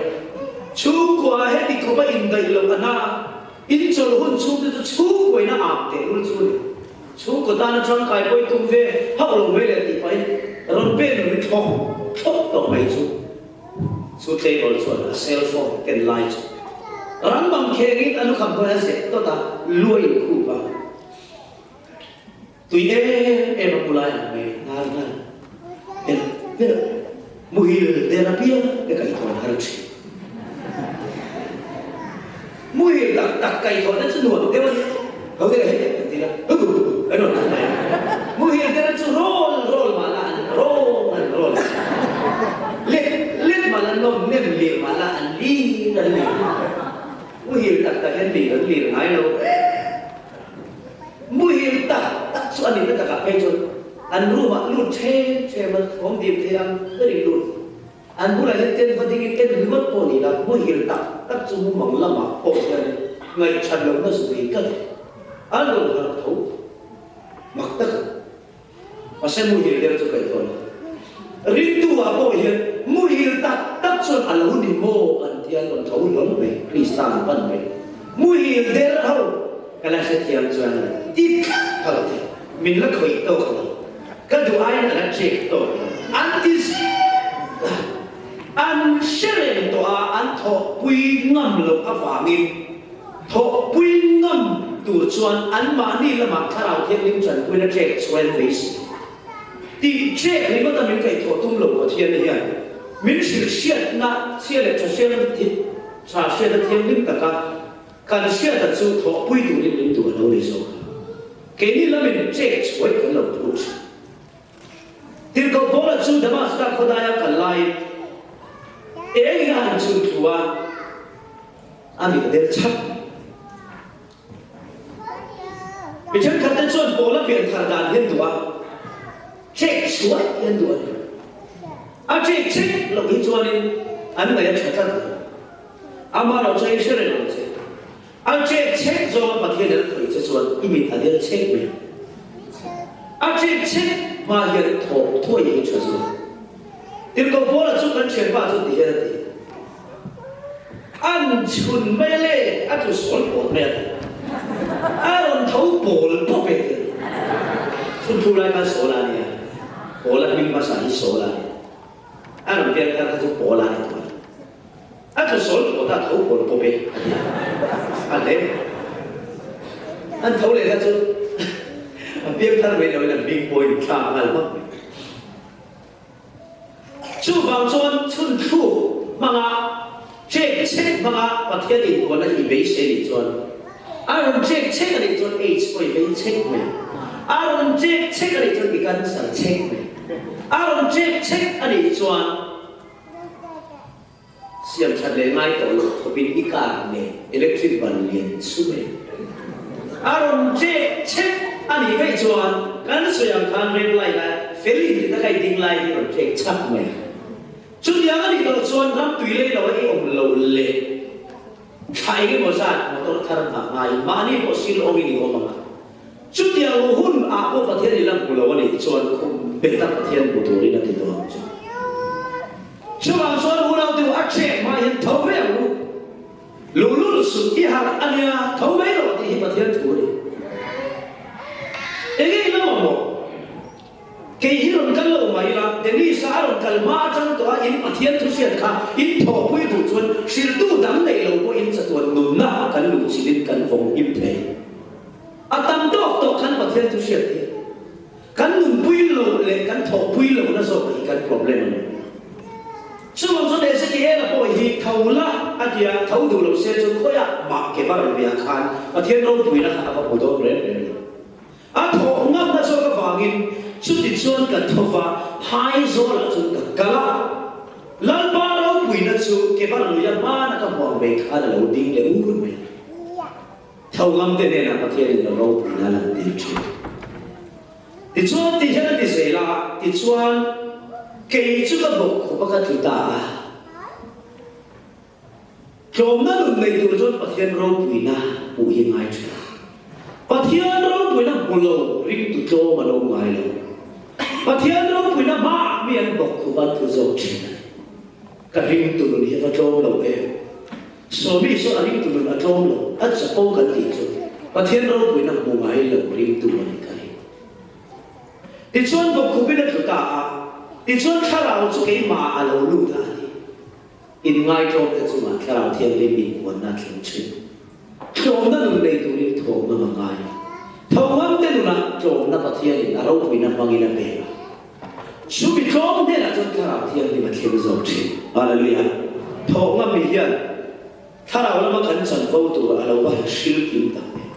Chhungkua ah heti khawp a indaih loh a na a, in chawlh hun chhung te chu chhungkua in a ap teh lul chu a ni. Chhungkaw tana tangkai pawi tum ve hauh lo mai leh tih pahin rawn pen ri thlawk thlawk tawh mai chu. Chu tleirawl chuan a cell phone ken lai chu rang bang khengin a lukham hnuai a zep dawt a, lu a inkhup a. Tui em em a mu lai ang mai, ngal ngal berh berh, muhil der apiang te kaihthawh an har thin. Muhil tak tak kaihthawhna chu nuam deuh a ni. Ho deuh hei kan ti la, hu hu hu an rawn ti mai a. Muhil deuh chu rawl rawl mah la an rawn an rawl. Let let mah la nawm nem lir mah la an lir an lir. Muhil tak tak hian lir an lir ngai lo reng. Muhil tak tak chu a nihna takah phei chuan an room ah lut ṭhem ṭhem a, thawm dim thei ang berin lut. An bulah hian tent va dingin en ringawt pawh ni la, muhil tak tak chu mumang lamah pawh hian ngaihṭhat lohna zu nei tlat a rawn harh tho mak tak a. Mahse muhil deuh chu kaihthawh lo. Rintu ah pawh hian muhil tak tak chuan a lo ni maw an tia an rawn tho hlawl mai, Krista an pan mai. Muhil der ho ka la hrethiam chuan ti tlat phal thei, min la khawih tawk lo. Ka duh aiin a la check tawh lo. An ti zel a, an hre reng tawh a, an thawhpui ngam loh avangin thawhpui ngam tur chuan anmahni lamah Thlarau Thianghlim chanpuina check chhuain beisei. Tih check ringawt a min kaihthawh tum lo Pathian hian min hrilh hriatna chhia leh tha hriatna tha hriatna thianghlim taka Kan hriata chu thawhpui turin min duh a lo ni zawk a, keini lamin chet chhuai kan lo phut thin. Tirhkoh Paula chu Damaska khawdaia kal laiin engin a han chhun thu a, a mit a del chhap. Mi thenkhatte chuan Paula pian thar dan hian duh a, chet chhuai hian duh a ni. A chet chek loh hi chuanin an ngaih a tha tlat lo. Amah lo chu i hre reng ang che. A chet chek zawnga Pathian in a khawih che chuan i mit a del chek mai ang. A chet chek hma hian thawk thuai hi tha zawk. Tirhkoh Paula chu kan thianpa chu ti hian a ti. An chhun mai a le, a tlu sawl pawl mai a ti. A rawn tho pawl pawp e ti a ni. Chhun thu lai khan Sawl a nia. Paula hming hmasa hi Sawl a nia. A rawn pian thar kha chu Paula a ni tawh a. A tlu sawl pawh ta tho pawl pawp e a ti a, a hle. An tho leh kha chu a piang thar mai loin an hming pawhin thlak nghal hmak mai. Chuvang chuan chhun thluk hmanga chek chek hmanga Pathian inpuanna hi i beisei nih chuan a rawn chek chek a nih chuan AIDS pawh i vei chek mai. A rawn chek chek a nih chuan i cancer chek mai. A rawn chek chek a nih chuan Siam that leh ngai tawh loh khawpin i car nen electric ban lian chu mai a rawn chek chek a nih veih chuan kan sawi ang khan red light a fel in ti taka i ding lai hi rawn chek chak mai a. Chutiang a nih tawh chuan ram tui lei lo a i awm lo leh thla eng emaw zat motor thar nghah ngaiin mahni pawh sil awngin i awm ang a. Chutiang hun ah pawh Pathian i la hmu lo a nih chuan khum bet a Pathian hmu turin a ti dawn chu. Chuvang chuan unau te u a chek hma hian tho mai ang u. Luhlul suh i harh a nia tho mai rawh tih hi Pathian thu a ni. Enge i la mamawh? Kei hi rawn kal lo mai ila, Dennis-a a rawn kal hma atang tawh a in Pathian thu hriat kha in thawhpui duh chuan hrilhtu dang nei lo pawh in chatuan nunna kan luhchilhin kan vawng him thei. A tam tawk tawh khan Pathian thu hriat hi kan nunpui lo leh kan thawhpui lohna zawk hi kan problem a ni. Chuvang chuan Ezekiel-a pawh hi tho la a ti a, tho duh lo se chu khawiah mah ke bar luiah khan Pathian ropuina kha a va hmu dawn reng reng lo. A thawh ngamna zawk avangin chuti chuan ka tho va, phai zawlah chuan ka kal a. Lalpa ropuina chu ke bar luia hmana ka hmuh ang mai khan a lo ding leh ur mai a. Tho ngamte hnenah Pathianin a ropuina a lantir thin. Tichuan ti hian a ti zel a, tichuan kei chu ka bawk khawp a ka tlu ta a. Tlawmna nun nei tur chuan Pathian ropuina hmuh hi ngai thin. Pathian ropuina hmu lo ringtu tlawm a lo ngai lo. Pathian ropuina hmaah mi an bawk khup a tlu zawk thin a ni. Ka ringtu nun hi a va tlawm lo em? Sawmi saw a ringtu nun a tlawm lo, a chapo kan tih chu Pathian ropuina hmu ngai lo ringtu a ni ka ring. Tichuan bawkkhupin a tlu ta a, tichuan thlarau chu keimahah a lo lut a a ti. Inngaihtlawmte chungah Thlarau Thianghlim inpuanna a thleng thin. Tlawmna nun nei turin thawmngam a ngai. Thawmngamte nunah tlawmna Pathianin a ropuina hmangin a pek a. Chumi tlawm hnenah chuan Thlarau Thianghlim a thleng zawk thin. Hallelujah! Thawhngam mi hian Thlarau lama kan chanvo tur a lo va han hril kim tak em.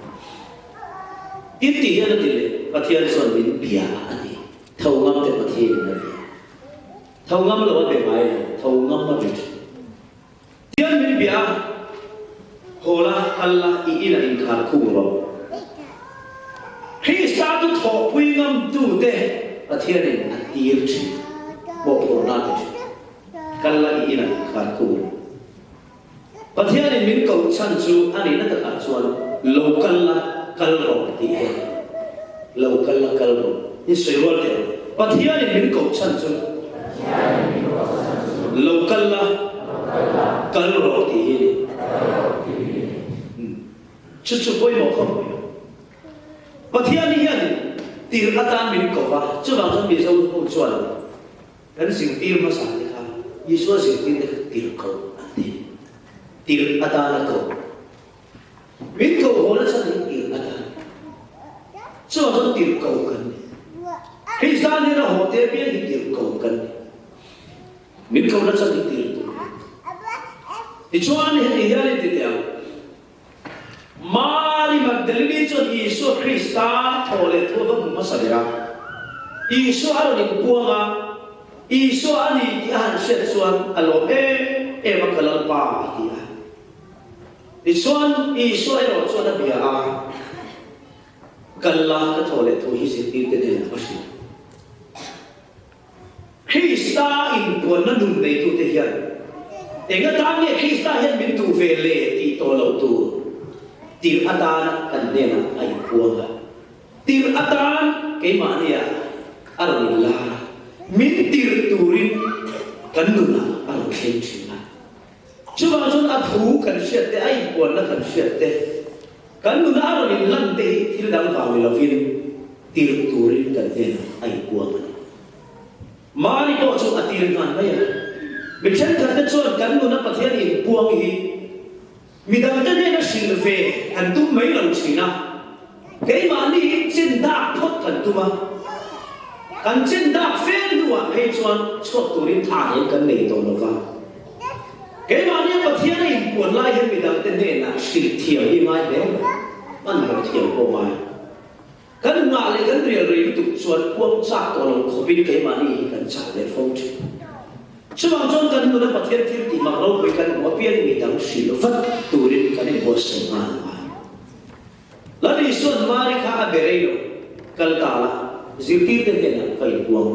In tih hian a ti leh, Pathian chuan min bia a ti. Thawmngamte Pathianin a bia. Tho ngam lo a be ngai lo, tho ngam a be thin. Tian min bia a, haw la, kal la, i inah inkhar khung rawh. Krista chu thawhpui ngamtute Pathianin a tir thin, mawhphurhna a ti thin. Kal la, i inah inkhar khung rawh. Pathianin min koh chhan chu a nihna takah chuan lo kal la, kal rawh tih hi a ni. Lo kal la, kal rawh. I sawi rual teh ang. Pathianin min koh chhan chu lo kal la, kal rawh tih hi a ni. Chu chu pawimawh khawp mai. Pathian hian tirh atan min ko va, chuvang chuan Mizo ho chuan Kan zirtir hmasa te kha Isua zirtir te kha tirh ko an ti. Tirh atana ko. Min ko haw nasa hi tirh atan. Chuvang chuan tirh ko kan ni. Krista hnena haw te apiang hi tirh ko kan ni. Min ko nasa hi tirh tur. Tichuan heti hian in ti teh ang. Mari Magdalini chuan Isua Krista thaw leh thu a va hmu hmasa ber a. Isua a rawn inpuang a, Isua a ni tih a han hriat chuan a lawm em em a, Ka Lalpa, a ti a. Tichuan, Isua erawh chuan a bia a, Kal la, ka thaw leh thu hi zirtirte hnenah va hrilh. Krista inpuanna nun neitute hian eng atan nge Krista hian min duh ve le tih tawh loh tur tirh atana kan hnenah a inpuang a. Tirh atan keimahnia a rawn inlar a, min tirh turin kan nunah a rawn thleng thin a. Chuvang chuan a thu kan hriat te, a inpuanna kan hriat te, kan nuna a rawn inlan te hi thil dang vang ni lovin tirh turin kan hnenah a inpuang a ni. Mari pawh chu a tir nghal mai a. Mi thenkhat te chuan kan nuna Pathian inpuang hi midangte hnena hrilh ve an tum mai lo thin a, keimahni chin dak phawt kan tum a. Kan chin dak fe hnuah phei chuan chhuak turin tha reng kan nei tawh lo va. Keimahnia Pathian a inpuan lai hian midangte hnenah hrilh thiam hi ngai hle mai, hmanhmawh thiam pawh ngai. Kan nghah leh kan rial rei lutuk chuan kuang chak tawh lo khawpin keimahni hi kan chah leh fo thin. Chuvang chuan kan nuna Pathian thil tih mak ropui kan hmuh apiang midang hrilh vat turin kan inbuatsaih nghal a ngai. Lal Isua'n Mari kha a be rei lo, kal ta la, zirtirte hnenah va inbuang.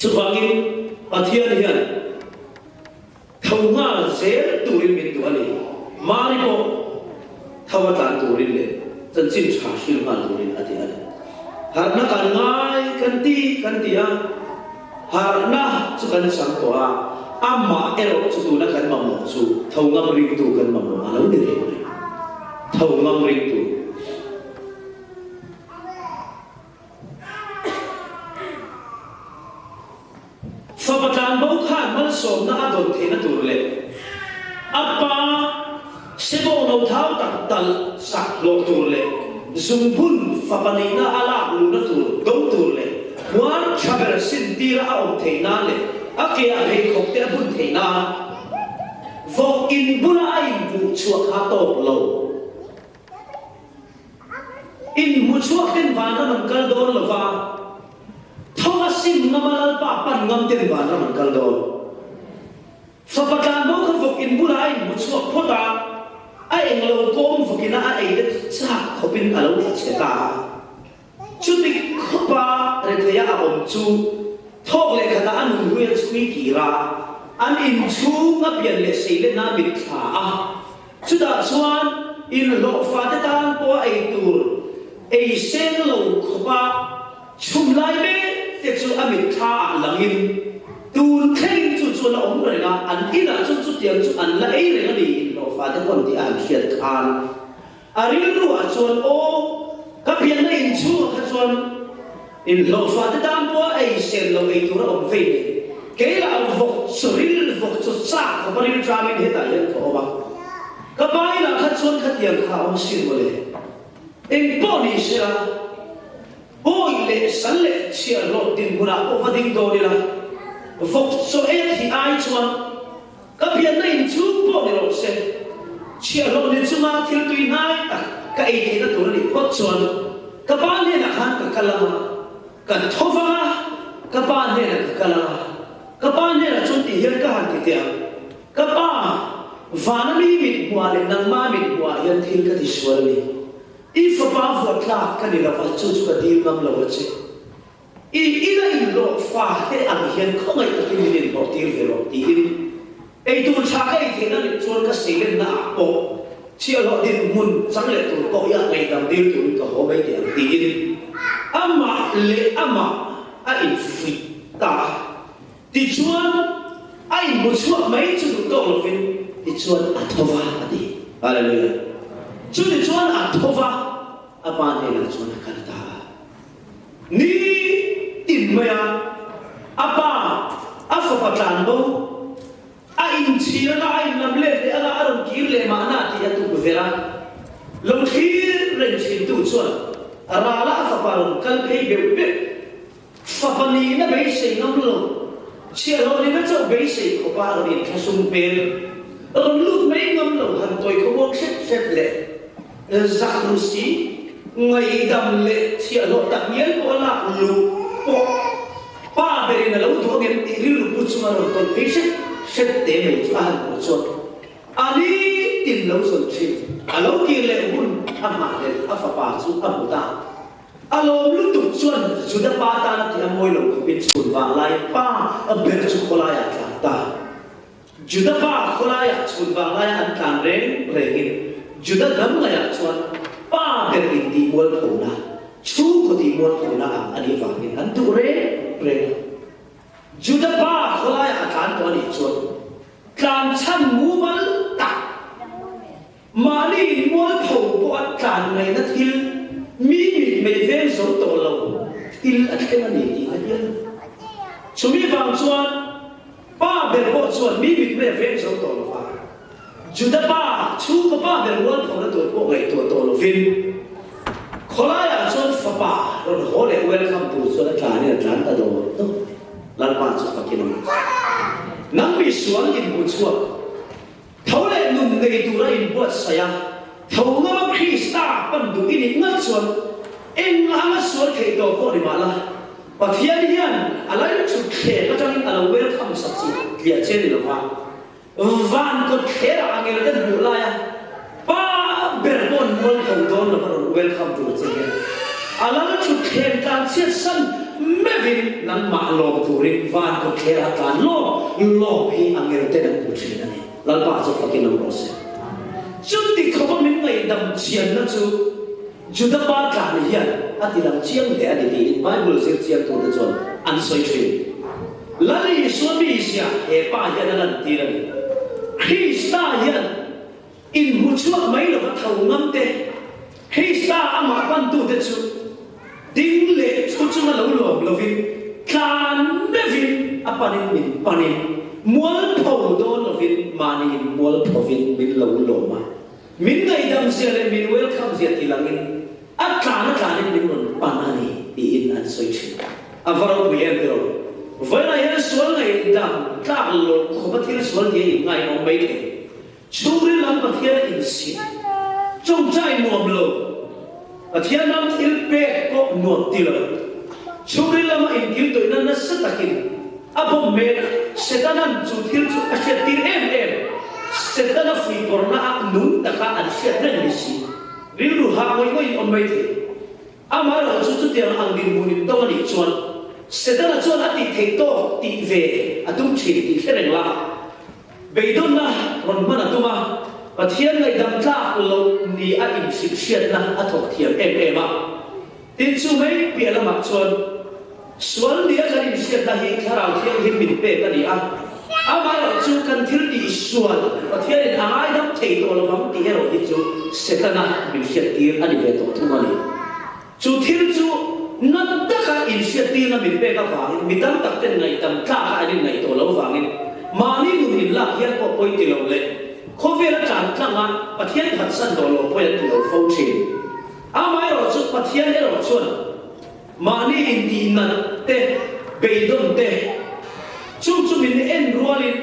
Chuvangin Pathian hian tho nghal zel turin min duh a ni. Mari pawh tho a tlan turin leh chanchin tha hril nghal turin a ti a ni. Harhna kan ngai kan ti kan ti a, harhna chu kan chang tawh a, amah erawh chu tuna kan mamawh chu tho ngam ringtu kan mamawh a lo ni reng mai. Tho ngam ringtu. Fapa tlanbo khan malsawmna a dawn theihna tur leh a pa sebawng lo thau tak talh sak hlawh tur leh zungbun fapa nihna a lak luhna tur do tur leh huan tha ber sin tira a awm theih nan leh a ke ah pheikhawk te a bun theih nan vawk in bula a inbuh chhuah kha tawk lo. In hmu chhuak ten vanram an kal dawn lo va, tho a sim ngam a Lalpa pan ngam ten vanram an kal dawn. Fapa tlanbo kha vawk in bulah a inhmu chhuak phawt a, a eng lo kawng vawk ina a ei te chak khawpin a lo tla chhe ta a. Chuti khawpa retheia a awm chu thawk leh khatah a nun hui a chhui kir a, an inchhung a pian leh seilenna a mitthla a. Chutah chuan inhlawhfate tan pawha ei tur ei seng lo khawpa chhum lai mek te chu a mitthla ah langin tun thlengin chu chuan a awm reng a, an inah chuan chutiang chu an la ei reng a ni inhlawhfate pawn tih a han hriat khan a rilru ah chuan aw ka pianna inchhungah kha chuan inhlawhfate tan pawha ei sen lo ei tur a awm vei nen kei lah vawk chu ril vawk chu chak khawpa ril ṭamin hetah hian ka awm a, ka pa inah kha chuan khatiang kha a awm sin mawle. Engpawh ni sela, bawi leh sal leh chhiahhlawh dinhmunah pawh va ding dawn ila, vawk chaw e thih ai chuan Ka pianna inchhung pawh ni rawh se, chhiahhlawh ni chunga thil tui hnai tak ka ei theihna tur a nih phawt chuan ka pa hnenah khan ka kal ang a, ka tho vang a, ka pa hnenah ka kal ang a, ka pa hnenah chuan tih hian ka han ti teh ang, Ka pa, vana mi mit hmuah leh nangma mit hmuah hian thil ka ti sual a ni. I fapa vuatlak ka ni lo va, chu chu ka dil ngam lo a che. I ina inhlawh fa te ang hian khawngaih takin min inhlawh tir ve rawh tiin eitur tha ka ei theihna nih chuan ka seilenna ah pawh chhiahhlawh dinhmun chang leh tur pawh hi a ngaihdam dil turin ka haw mai teh ang tiin amah leh amah a infuih ta a. Tichuan a inhmu chhuak mai chu duh tawk lovin tichuan a tho va a ti. Hallelujah. Chutichuan a tho va a pa hnenah chuan a kal ta a. Ni tin mai a, a pa, a fapa tlan bo, a inchhir anga a inlam let leh anga a rawn kir leh mahna tih a tuk ver a. Lo thlir reng thintu chuan rala a fapa rawn kal phei beuh beuh. Fapa nihna beisei ngam lo, chhiahhlawh nihna chauh beisei khawpa a rawn inthlahrung hmel, rawn lut mai ngam lo han tawi khawmuang hrep hrep leh zak ru si, ngaihdam leh chhiahhlawh tak ngial pawh a lak luh pawh pa berin a lo duh angem tih rilru pu chunga rawn tawn phei hrep hrep te mai chu a han hmuh chuan a ni tin lo zawn thin. A lo kir leh hun a nghahhlelh a fapa chu a hmu ta. A lawm lutuk chuan Juda pa tana tih a mawi lo khawpin chhun vang lai pa a ber chu khawlaiah a tlan ta. Juda pa khawlaiah chhun vang laia an tlan reng rengin Juda hnam ngaiah chuan pa ber in tih mualphona, chhungkaw tih mualphona ang a nih vangin an duh reng reng lo. Juda pa khawlaiah a tlan tawh a nih chuan tlan chhan mumal tak Mahni inmualpho pawh a tlan ngaihna thil, mi mit mei veng zo tawh lo thil a thleng a ni tih a hian. Chumi vang chuan pa ber pawh chuan mi mit mei a veng zo tawh lo va, Juda pa chhungkaw pa ber mualphona tur pawh ngaihtuah tawh lovin khawlaiah chuan fapa. rawn haw leh welcome tur chuan a tlanin a tlan ta dawr dawr mai. Lalpa chu fakin a awm che. Nang mi sual inhmu chhuak, tho leh nun nei tura inbuatsaih a, tho ngama Krista pan duh i nih ngat chuan eng anga sual theih tawh pawh ni mah la, Pathian hian a lai chhut thleng atangin a lo welcome sak chu tliah che ni lova, Van kawt thlerah angel te hmuh laia pa ber pawh an mual tho dawn lova rawn welcome tur che hian a lal chhut thleng tlan chhiat san meuhin nangmah lawm turin van kawt thlerah tlan lawm lawm hi angel ten an hmu thin a ni. Lalpa chu fakin awm rawh se. Chuti khawpa min ngaihdam chianna chu Juda pa tlan hian a ti lang chiang hle a ni tiin Bible zir chiang tute chuan an sawi thin. Lal Isua mizia he pa hian a lantir a ni. Krista hian inhmu chhuak mai lova tho ngam te, Krista amah pantute chu ding leh thu chunga lo lawm lovin tlan meuhin a panin min panin mualpho dawn lovin mahniin mualphovin min lo lawm a. Min ngaihdam zia leh min welcome zia ti langin a tlan a tlanin min rawn pan a ni tiin an sawi thin. A va ropui em tiraw? Vawiinah hian sual ngaihdam tlak loh khawpa thil sual tia inngainawm mai thei. Chhungril lam Pathian a insit. Chawngchai nuam lo. Pathian ram thil pek pawh nuam ti lo. Chhungril lama inkiltawihna nasa takin a bawm mek a, Setana'n chu thil chu a hriattir em em. Setana fuihpawrhna ah nung taka an hriat reng ni si. Rilru hah ngawih ngawih in awm mai thei. Amaherawhchu chu chutiang ang dinhmun in tawng a nih chuan Setana chuan a tih theih tawk tih ve a tum thin tih hre reng la. Beidawnna rawn hman a tum a, Pathian ngaihdam tlak loh ni a inhrilh hriatna a thawk thiam em em a. Tin, chu mai piah lamah chuan sual nia kan inhriatna hi Thlarau Thianghlim min pek a ni a, amaherawh chu kan thil tih sual Pathianin a ngaidam thei tawh lovang tih erawh hi chu Setana min hriattir a ni ve tawh thung a ni. Chu thil chu nat taka inhriattirna min pek avangin mi tam tak ten ngaihdam tlaka an inngaih tawh lo avangin mahni nun inlak hian pawh pawi ti lo leh khawvel a tlan tlang a Pathian phatsan tawh lo pawi an ti lo fo thin. Amaherawh chu Pathian erawh chuan mahni intihnat te, beidawn te chu chu min en rualin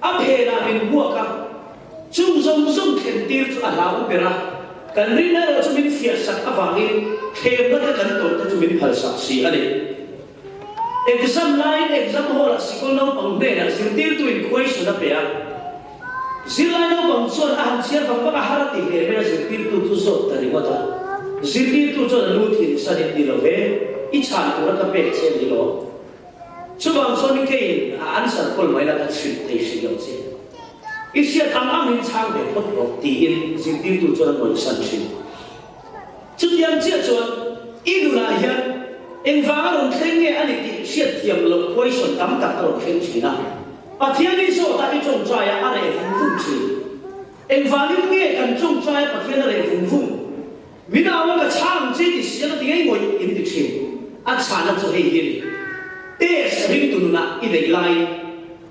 a phenah min hmuak a, Chung zawng zawng thlen tir chu a hlau ber a, kan rin erawh chu min fiah sak avangin thlemna te kan tawrh te chu min phal sak si a ni. Exam laiin exam hall ah sikul naupang hnenah zirtirtuin question a pe a, zirlai naupang chuan a han chhiar vang vang a, har a ti hle mai a, zirtirtu chu zawt ta ringawt a, zirtirtu chuan a lu thin sanin ni lo ve, i chhan tura ka pek che ni lo. Chuvang chuan keiin a answer kawl mai la ka chhilh thei hrih lo che. I hriat ang angin chhang ve phawt rawh, tiin zirtirtu chuan a ngawihsan thin. Chutiang chiah chuan i nunah hian engvanga rawn thleng nge a ni tih hriat thiam loh question tam tak a rawn thleng thin a. Pathian i zawtah i tawngtaia a reh vung vung thin. Engvangin nge kan tawngtaia Pathian a reh vung vung? Min au a ka chhang che ti sia ka ti ngei ngawih in ti thin. A chhana chu hei hi a ni. Test ringtu nunah i neih laiin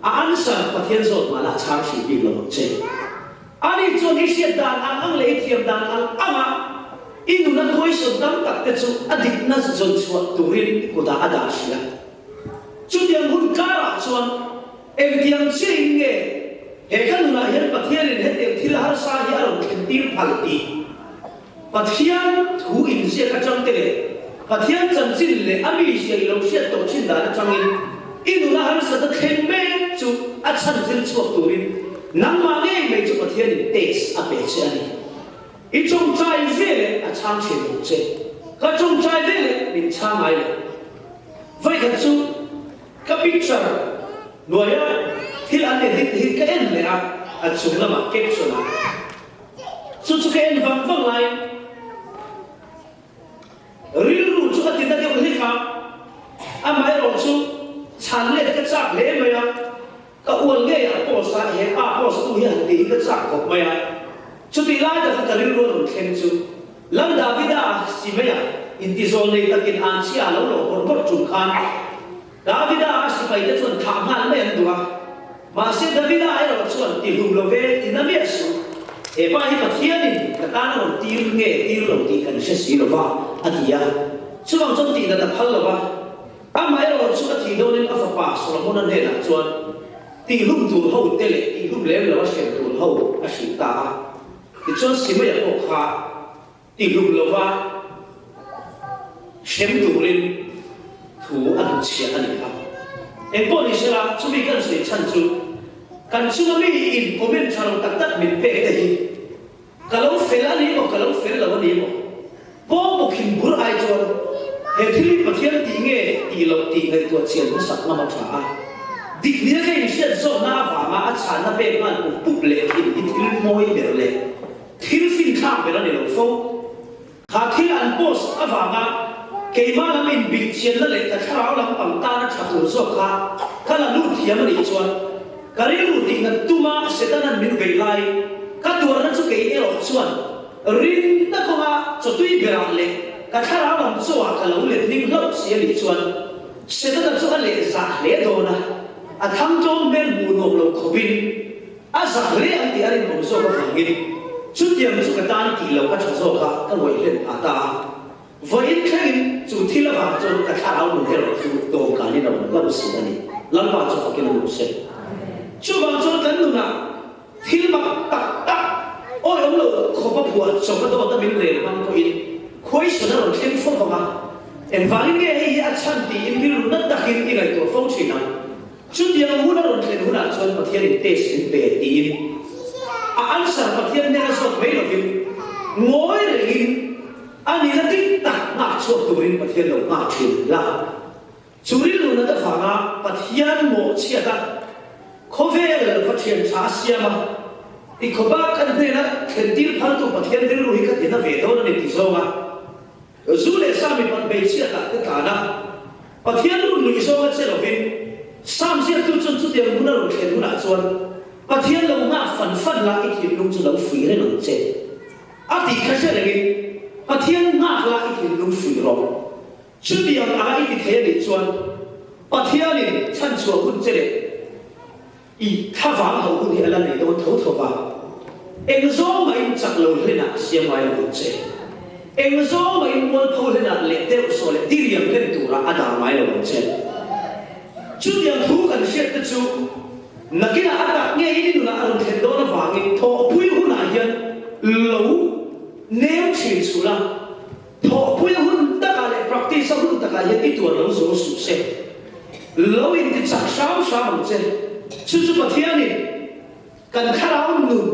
a answer Pathian zawt mahla a chhang hrih bik lo ang che. Ani chuan i hriat dan ang ang leh i thiam dan ang anga i nuna question tam tak te chu a dikna zawn chhuah turin i kutah a dah hrih a. Chutiang hun karah chuan Engtiang chiahin nge he ka nunah hian Pathianin hetiang thil harsa hi a rawn thlentir phal tih Pathian thu inziak atang te leh Pathian chanchin leh a mizia i lo hriat tawh thin dan atangin i nuna harsatna thleng mek chu a chhan zir chhuak turin nangmah ngei mai chu Pathianin test a pe che a ni. I tawngtai ve leh a chhang thin lo che. Ka tawngtai ve leh min chhang ngai lo. Vawikhat chu Ka picture hnuaia thil an edit hi ka en leh a, a chung lamah caption ah chu chu ka en vang vang laiin rilru chu a ti na deuh hlek a, amaherawh chu chhan let ka chak hle mai a, ka ual ngei a post a, he pa post tu hi han tih hi ka chak khawp mai a, chutih lai taka ka rilru a rawn thleng chu Lal Davida Simeia intizawl nei takin anchhia a lo lawh bawrh bawrh ṭum khan Davida a sipaite chuan thah nghal mai an duh a. Mahse Davida erawh chuan ti hlum lo ve ti na miah suh. He pa hi Pathianin ka tan a rawn tir nge tir lo tih kan hre si lo va, a ti a. Chuvang chuan tih nat a phal lo va, amaherawh chu a thih dawnin a fapa Solomona hnenah chuan tihhlum tur ho te leh tihhlum lem lo a hrem tur ho a hrilh ta a. Tichuan Simeia pawh kha tihlum lova hrem turin thu a hnutchhiah a ni kha. Engpawh ni sela, chumi kan sawi chhan chu kan chunga mi in comment tha lo tak tak min pek te hi Ka lo fel a ni maw, ka lo fel lo a ni maw? Pawng bawkhin bur ai chuan he thil hi Pathian tih nge tih loh tih ngaihtuah chian hmasak ngam a tha a. Dik nia ka inhriat zawhna avanga a chhanna pek nghal pup pup leh thin hi thil mawi ber leh thil finthlak ber a ni lo fo. Kha thil an post avanga keimah lam inbih chianna leh ka thlarau lam pang tana tha tur zawk kha ka la lut thiam a nih chuan ka rilru tihnat tuma Setana'n min beih laiin ka tuarna chu kei erawh chuan rinna kawnga chawtui berah leh ka thlarau lam chawah ka lo let ning hlauh si a nih chuan Setana chu a leh zah hle dawn a, a thangtlawm hmel hmuh nuam lo khawpin A zak hle ang tih a rinawm zawk avangin chutiang chu ka tan tih loh a tha zawk a, ka ngawih hlen phah ta a. Vawiin thlengin chu thil avang chuan ka thlarau nun erawh chu dawmkanin a awm hlauh si a ni. Lalpa chu fakin a nuam se. Chuvang chuan kan nunah thil mak tak tak awihawm lo khawp a phuah chawp a dawt a min rel hmang pawhin khuaihsawn a rawn thleng fo vang a, engvangin nge hei hi a chhan tiin rilru na takin i ngaihtuah fo thin ang. Chutiang hun a rawn thlen hunah chuan Pathianin test min pe tiin a answer Pathian hnena zawt mai lovin ngawi rengin a nihna dik tak nghak chhuak turin Pathian lo nghak thin la. Chu rilru nat avanga Pathian mawhchhiat a khawvel va thian tha a siam a, ti khawpa kan hnena thlen tir phaltu Pathian rilru hi ka tina ve dawn a ni ti zawnga Zu leh sa mipat hmeichhiatah te tlan a, Pathian run nuih zawng a che lovin, Sam ziaktu chuan chutiang hun a rawn thlen hunah chuan Pathian lo nghah fan fan la i thinlung chu lo fuih reng ang che. A tih kha hre rengin, Pathian nghak la i thinlung fuih rawh. Chutiang anga i ti thei a nih chuan Pathianin chhanchhuah hun che leh I thlavang ho hun hi a la nei dawn tho tho va, eng zawng mahin chak lo hlenah a siam ngai lo ang che. Eng zawng mahin mualpho hlenah leh deuh saw leh diriam hlen turah a dah ngai lo ang che. Chutiang thu kan hriat te chu nakinah a tak ngeiin i nunah a rawn thlen dawn avangin thawhpui hunah hian lo neu thin chhul a, Thawhpui a hun takah leh practice a hun takah hian i tuar lo zo suh se. Lo inti chak hram hram ang che. Chu chu Pathianin kan thlarau nun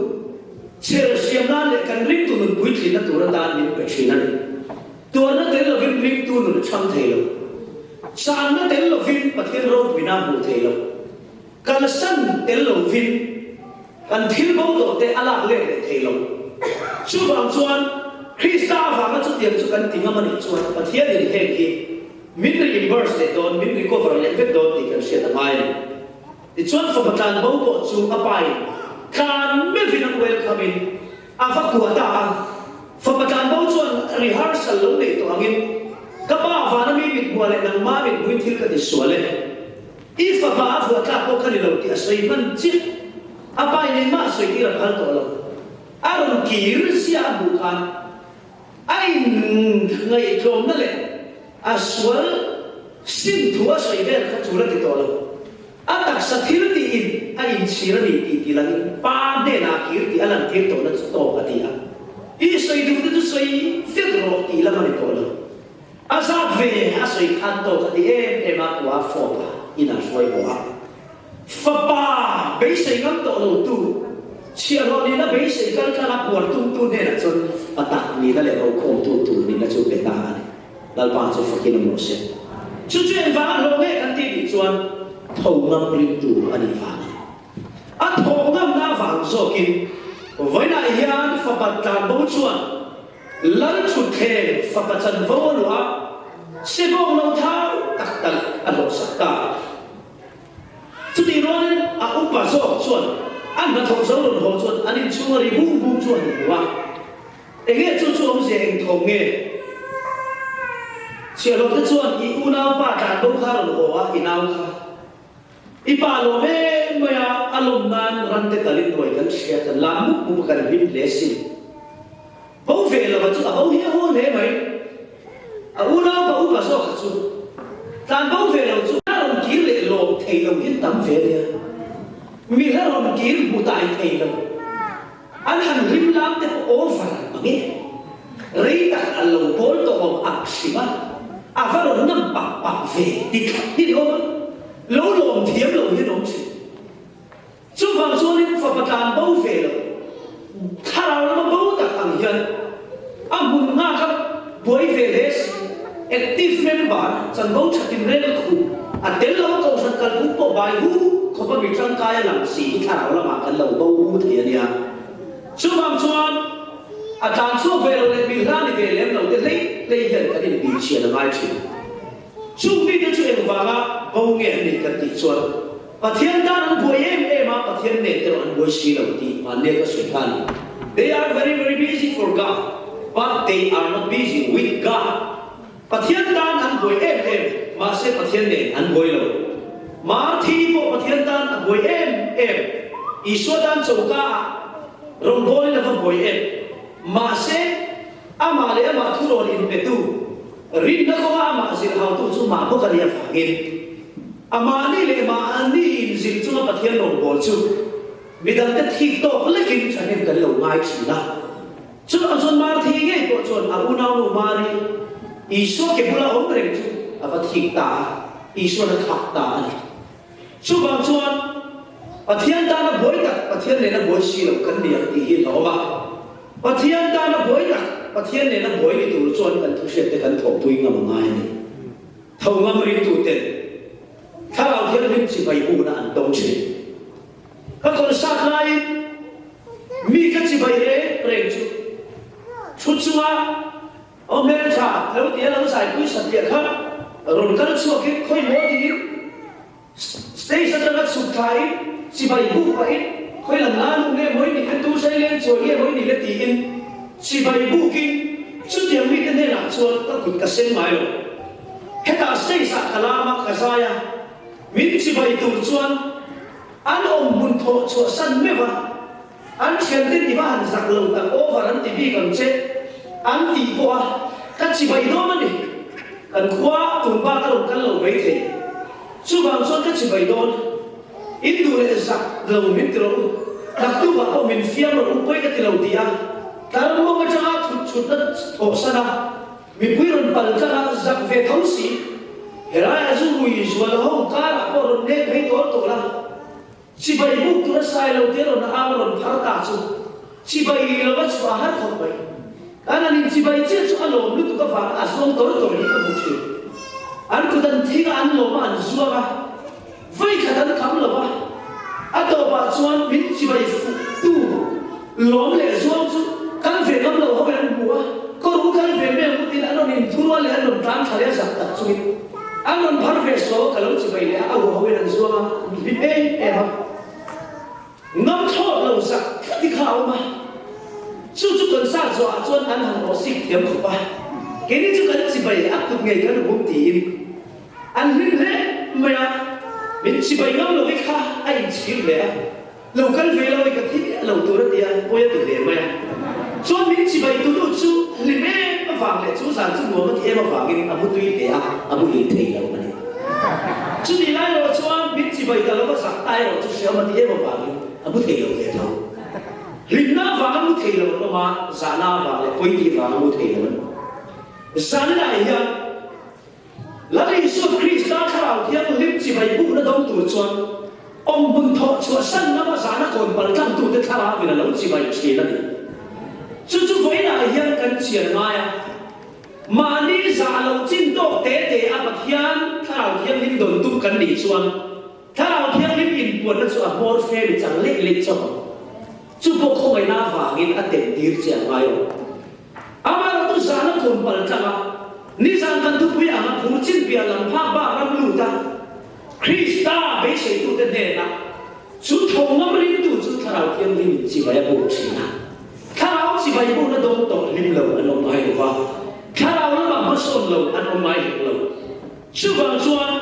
chher siam nan leh kan ringtu nun puitlinna tur atan min pe thin a ni. Tuarna tel lovin ringtu nun a chhang thei lo. Channa tel lovin Pathian ropuina a hmuh thei lo. Kalsan tel lovin kan thil bo tawh te a lak let leh thei lo. Chuvang chuan Krista avanga chutiang chu kan ti ngam a nih chuan Pathianin heng hi min reimburse leh dawn, min recover leh vek dawn tih kan hriat a ngai a ni. Tichuan fapa tlan bo pawh chu a pain tlan meuhin a welcome in a va kuah ta a. Fapa tlan bo chuan rehearsal lo neih tawh angin, Ka pa vana mi mithmuah leh nangma mithmuin thil ka ti sual e. I fapa a vuah tlak pawh kha ni lo tih a sawi hman chiah. A pa in engmah a sawi tir a phal tawh lo. A rawn kir zia a hmuh khan a inngaihtlawmna leh a sual sim thu a sawi vel kha chul a ti tawh lo. A taksa thil tiin a inchhir a ni tih ti langin pa hnenah a kir tih a lantir tawhna chu tawk a ti a. I sawi duhte chu sawi vek rawh tih lam a ni tawh lo. A zat ve a sawi khan tawk a ti em em a, kua fawp a in a hruai haw a. Fapa beisei ngam tawh lo tu, chhiahhlawh nihna beisei kal tlang a puar tum tu hnenah chuan fa tak nihna leh rokhawm tu tur nihna chu pe ta a ni. Lalpa chu fakin a mawh se. Chu chu engvanga hlawh nge kan tih nih chuan tho ngam ringtu a nih vang a ni. A thawh ngamna avang zawkin vawiinah hian fapa tlanbo chuan Lal thutthleng fapa chanvo a luah a, sebawng lo thau tak talh a hlawhsak ta. Chutih rualin a upa zawk chuan a hnathawk zo rawn haw chuan an inchhunga ri bung bung chu a han hmu a, Enge chu chu awmzia eng thawm nge? Chhiahhlawhte chuan i unaupa tlanbo kha rawn haw a, i nau kha. I pa lawm em mai a, a lawm nan ran te talin ruai kan hria, kan lam mup mup a kan hlim hle sin. Bo ve lova chu a bo hi a haw hle mai. A unaupa upa zawka chu tlan bo ve lo chu a rawn kir leh lawm thei lo hian tam ve nia. Mi hla rawn kir hmu tai thei lo. An han hlim lam te pawh over an hmang e. Rei tak a lo bawl tawh awm ang hrim a, a va rawn ngam pak pak ve ti thlap hi an awm a, lo lawm thiam lo hi an awm thin. Chuvang chuanin fapa tlan bo ve lo, thlarau lama bo tak ang hian a hmun nghak a buai ve hle si. Active member chanvo tha tinreng a khuh, a tel lo a kohhran kalphung pawh bai hu khawpa mi tangkai a lang si hi thlarau lamah kan lo bo hu thei a nia. Chuvang chuan a tlan chhuak ve lo leh mi hla ni ve lem lo te hlei hlei hian kan inbihchhian a ngai thin. Chung mite chu engvanga bo nge an nih kan tih chuan Pathian tan an buai em em a, Pathian nen erawh an buai si lo tih mahnia ka sawi kha a ni. They are very very busy for God but they are not busy with God. Pathian tan an buai em em, mahse Pathian nen an buai lo. Marthi pawh Pathian tan a buai em em, Isua tan choka ah rawngbawlin a va buai em, mahse amah leh amah thurawn inpetu, Rinna kawnga amah zir hautu chu mah bawk a nih avangin a mahni leh mahni inzir chunga Pathian rawngbâwl chu midangte thik tâwk lekin ṭhahnem kan lo ngai ṭhin a. Chutah chuan Marthi ngei pawh chuan a unaunu Mari, Isua ke bula awm reng chu a va thik ta a, Isuan a thlak ta a ni. Chuvang chuan Pathian tana buai tak, Pathian nena buai si lo kan ni ang tih hi hlauhawm a. Pathian tana buai tak, Pathian nena buai ni tur chuan kan thuhriatte kan thawhpui ngam a ngai a ni. Tho ngam ringtuten Thlarau Thianghlim chibai bukna an dawng thin. Ka concert laiin mi ka chibai reng reng chu thu chunga aw hmeltha lo tia lo zaipui satliah kha rawn kal chhuakin khawi maw tiin Stage atanga chhuk thlain chibai buk pahin khawi lam la nu nge mawi ni le tu sei leng chuai nge mawi ni le tiin chibai bukin chutiang mite hnenah chuan ka kut ka sen ngai lo. Hetah stage ah ka lam a, ka zai a, min chibai tur chuan an awm hmun thawh chhuah san meuh a, an thiante ti va han zak lo tak over an ti bik ang che an tih pawh a ka chibai dawn a ni. Kan khua tun bak a rawn kal lo mai thei. Chuvang chuan ka chibai dawn. In duh leh zak lo min ti rawh u. Naktuk ah pawh min fiam rawh u pawi ka ti lo ti a, tlar mawng atanga thut chhutna thawh san a, mipui rawn pal tlang a, zak ve tho si. Helaiah zu hui zual ho karah pawh rawn nek phei tawl tawl a. Chibai buk tura sai lo te rawn au rawn phar ta chu chibai lova chhuah har khawp mai. Kan an in chibai chiah chu a lawm lutuk avang a zuang tawr tawr hi ka hmu thin. An kut an thing a, an lawm a, an zuang a, vawi khat an kham lo va, a tawpah chuan min chibai fuh tu lawm leh zuang chu kal ve ngam lo ho in an hmu a, ka ru kal ve mai ang u tiin an rawn inthurual leh an rawn tlan thla leh a zak tak chungin. An rawn phar ve saw ka lo chibai leh a, a huaho in an zuang a, an hlim em em a. Ngam thlawt lo zak tlat hi kha a awm a, chu chu concert zawhah chuan an han rawh sik thiam khawp a, keini chu kan chibai a kut ngei kan hum tiin an hlim hle mai a, min chibai ngam lo hi kha a inchhir hle a. Lo kal ve lo i ka thi miah lo tur a ti a, pawi a ti hle mai a. Chuan min chibai tunu chu hlim em avang leh chu zan chu nuam a ti em avangin a mu tui hle a, a mu hil thei lo a ni. Chutih lai erawh chuan min chibai ta lova zak ta erawh chu hreawm a ti em avangin a mu thei lo ve tho. Hlimna avanga mu thei lo an awm a, zahna avang leh pawi tih vanga mu thei lo an awm. Zanah hian. Lal Isua Krista Thlarau Thianghlim chibai bukna dawng tur chuan awmhmun thawh chhuah san lama zana kawn pal tlangtute thlarauin a lo chibai thin a ni. Chu chu vawiinah hian kan chian ngai a, mahni zah lo chin tawk te te a Pathian Thlarau Thianghlim dawn tum kan nih chuan Thlarau Thianghlim inpuanna chu a hmawr fe mi chang leih leih chauh ang. Chu pawh khawngaihna avangin a tem tir che a ngai lo. Amaherawhchu zana kawn pal tlang a, nizan kan thupui anga phur chin piah lam phak bak ram lut a, Krista beiseitute hnena chu tho ngam ringtu chu Thlarau Thianghlim in chibai a buk thin a. Thlarau chibai bukna dawng tawh hlim lo an awm ngai lo va, Thlarau lamah hmasawn lo an awm ngai hek lo. Chuvang chuan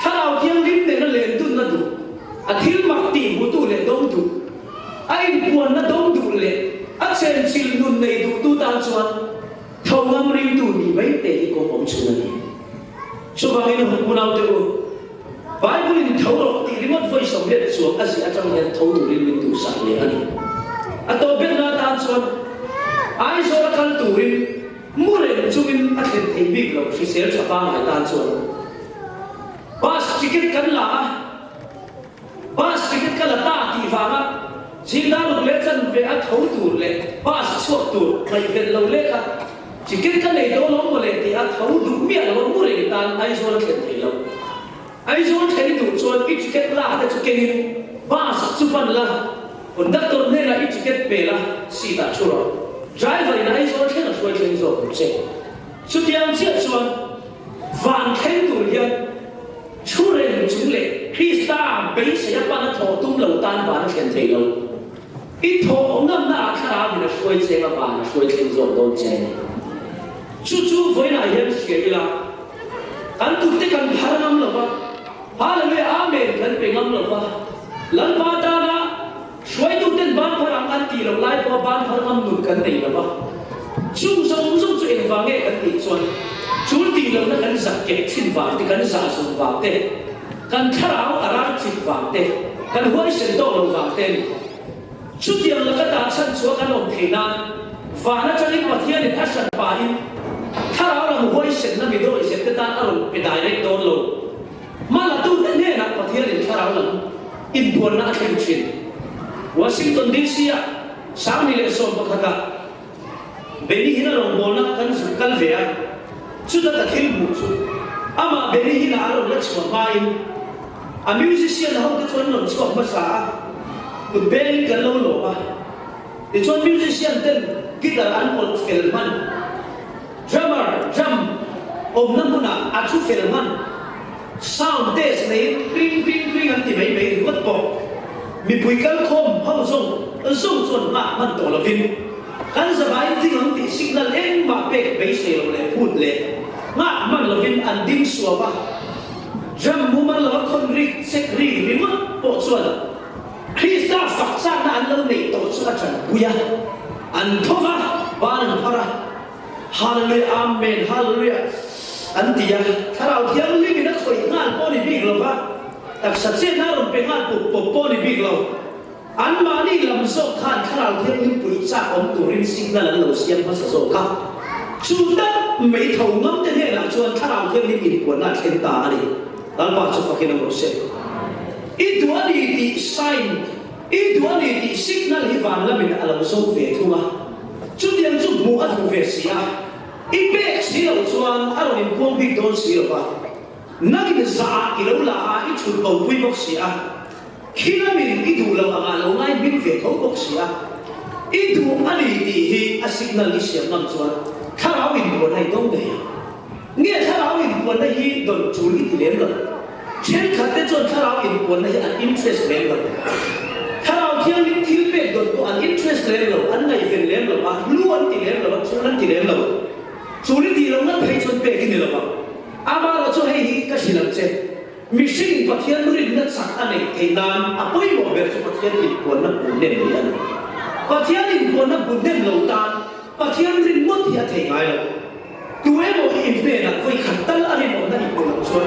Thlarau Thianghlim nena len dunna duh, a thil mak tih hmutu leh dawng duh, a inpuanna dawng duh leh a chenchilh nun nei duhtu tan chuan tho ngam ringtu nih mai te hi kawng awm. chhun a ni. Chuvangin unaute u, Bible-in tho rawh tih ringawt vawi 80 chuang a ziah atang hian tho turin min duhsak leh a ni. A tawp berna atan chuan Aizawl a kal turin mu reng chungin a thlen thei bik lo hrisel tha pangngai tan chuan bus ticket kan la a, bus ticket ka la ta tih vanga zingdar ruk leh chanve a tho tur leh bus chhuak tur ngaihven lo leh kha Ticket ka nei dawn awm mawle tih a tho duh miah lo a mu reng tan Aizawl a thlen thei lo. Aizawl thlen i duh chuan i ticket la te chu kengin bus chu pan la, conductor hnenah i ticket pe la, seat ah thu rawh. Driver in Aizawl thleng a hruai thleng zawk ang che. Chutiang chiah chuan van thleng tur hian thu reng chung leh Krista beisei a pan a thawh tum lo tan van a thlen thei lo. I thawh ngamna ah thlarau in a hruai cheng a van a hruai thleng zawk dawn che a ni. Chu chu vawiinah hian hria ila, kan tutte kan phar ngam lo va, Hallelujah Amen kan pe ngam lo va, Lalpa tana hruaituten ban phar ang an tih loh lai pawha ban phar ngam nun kan nei lo va, chung zawng zawng chu engvang nge kan tih chuan chul tih lohna kan zak kep thin vang te, kan zah zung vang te, Kan thlarau a ral chit vang te, kan huaisen tawk lo vang te a ni. Chutiang laka tan chhan chhuah kan awm theih nan van atangin Pathianin a hran pahin thlarau lam huaisenna mi dawihzet te tan a rawn pe direct dawn lo. Hmalatute hnenah Pathianin thlarau lam inbuanna a thlen thin. Washington DC ah 2011 ah Benny Hinn a rawngbawlna kan zuk kal ve a, chuta ka thil hmuh chu amah Benny Hinn a a rawn la chhuah hmain a musician ho te chu an rawn chhuak hmasa a, kut bengin kan lo lawm a, tichuan musician ten guitar an pawlh fel hman, drummer drum awmna hmunah a thu fel hman, sound test neiin kring kring kring an ti mai mai ringawt pawh mipui kalkhawm ho zawng zawng chuan nghah hman tawh lovin Kan zavai ding ang tih signal engmah pek beisei lo leh phut leh nghah hman lovin an ding suau a, drum mumal lova khawn rik chek ri ringawt pawh chuan Krista fak chakna an lo neih tawh chu a tanpui a, an tho va, ban an phar a, Hallelujah, Amen, Hallelujah an ti a, Thlarau Thianghlim in a khawih nghal pawh ni bik lova, taksa chetna a rawn pe nghal pup pawp pawh ni bik lo. Anmahni lam zawk khan Thlarau Thianghlim pui chak awm turin signal an lo siam hmasa zawk a. Chu tak mai tho ngamte hnenah chuan Thlarau Thianghlim inpuanna a thleng ta a ni. Lalpa chu fakin a rawh se. I duh a ni tih sign, i duh a ni tih signal hi van lamin a lo zo ve thung a. Chutiang chu hmuh a duh ve si a. I pek si loh chuan a rawn inpuang bik dawn si lo va. Nangin zah ah i lo la a, i thut bo pui bawk si a. Khi lamin i duh loh anga lo ngai hming ve tho bawk si a, i duh a ni tih hi a signal i siam ngam chuan thlarau inbuanna i dawng ngei ang. Nge thlarau inbuanna hi dawn tul i ti lem lo? Thenkhat te chuan thlarau inbuanna hi an interest lem lo. Thlarau thianghlim thil pek dawn pawh an interest lem lo, an ngaihven lem lo a, hlu an ti lem lo a, chul an ti lem lo. Chul i tih loh ngat phei chuan pek i ni lo ang. Amaherawhchu chu hei hi ka hrilh ang che. Mihring Pathian rinna chak a neih theih nan a pawimawh ber chu Pathian inpuanna hmu hnem ni a ni. Pathian inpuanna hmu hnem lo tan Pathian rin ngawt hi a thei ngai lo. Tu emaw i hnenah vawi khat tal a rinawmna i hmuh loh chuan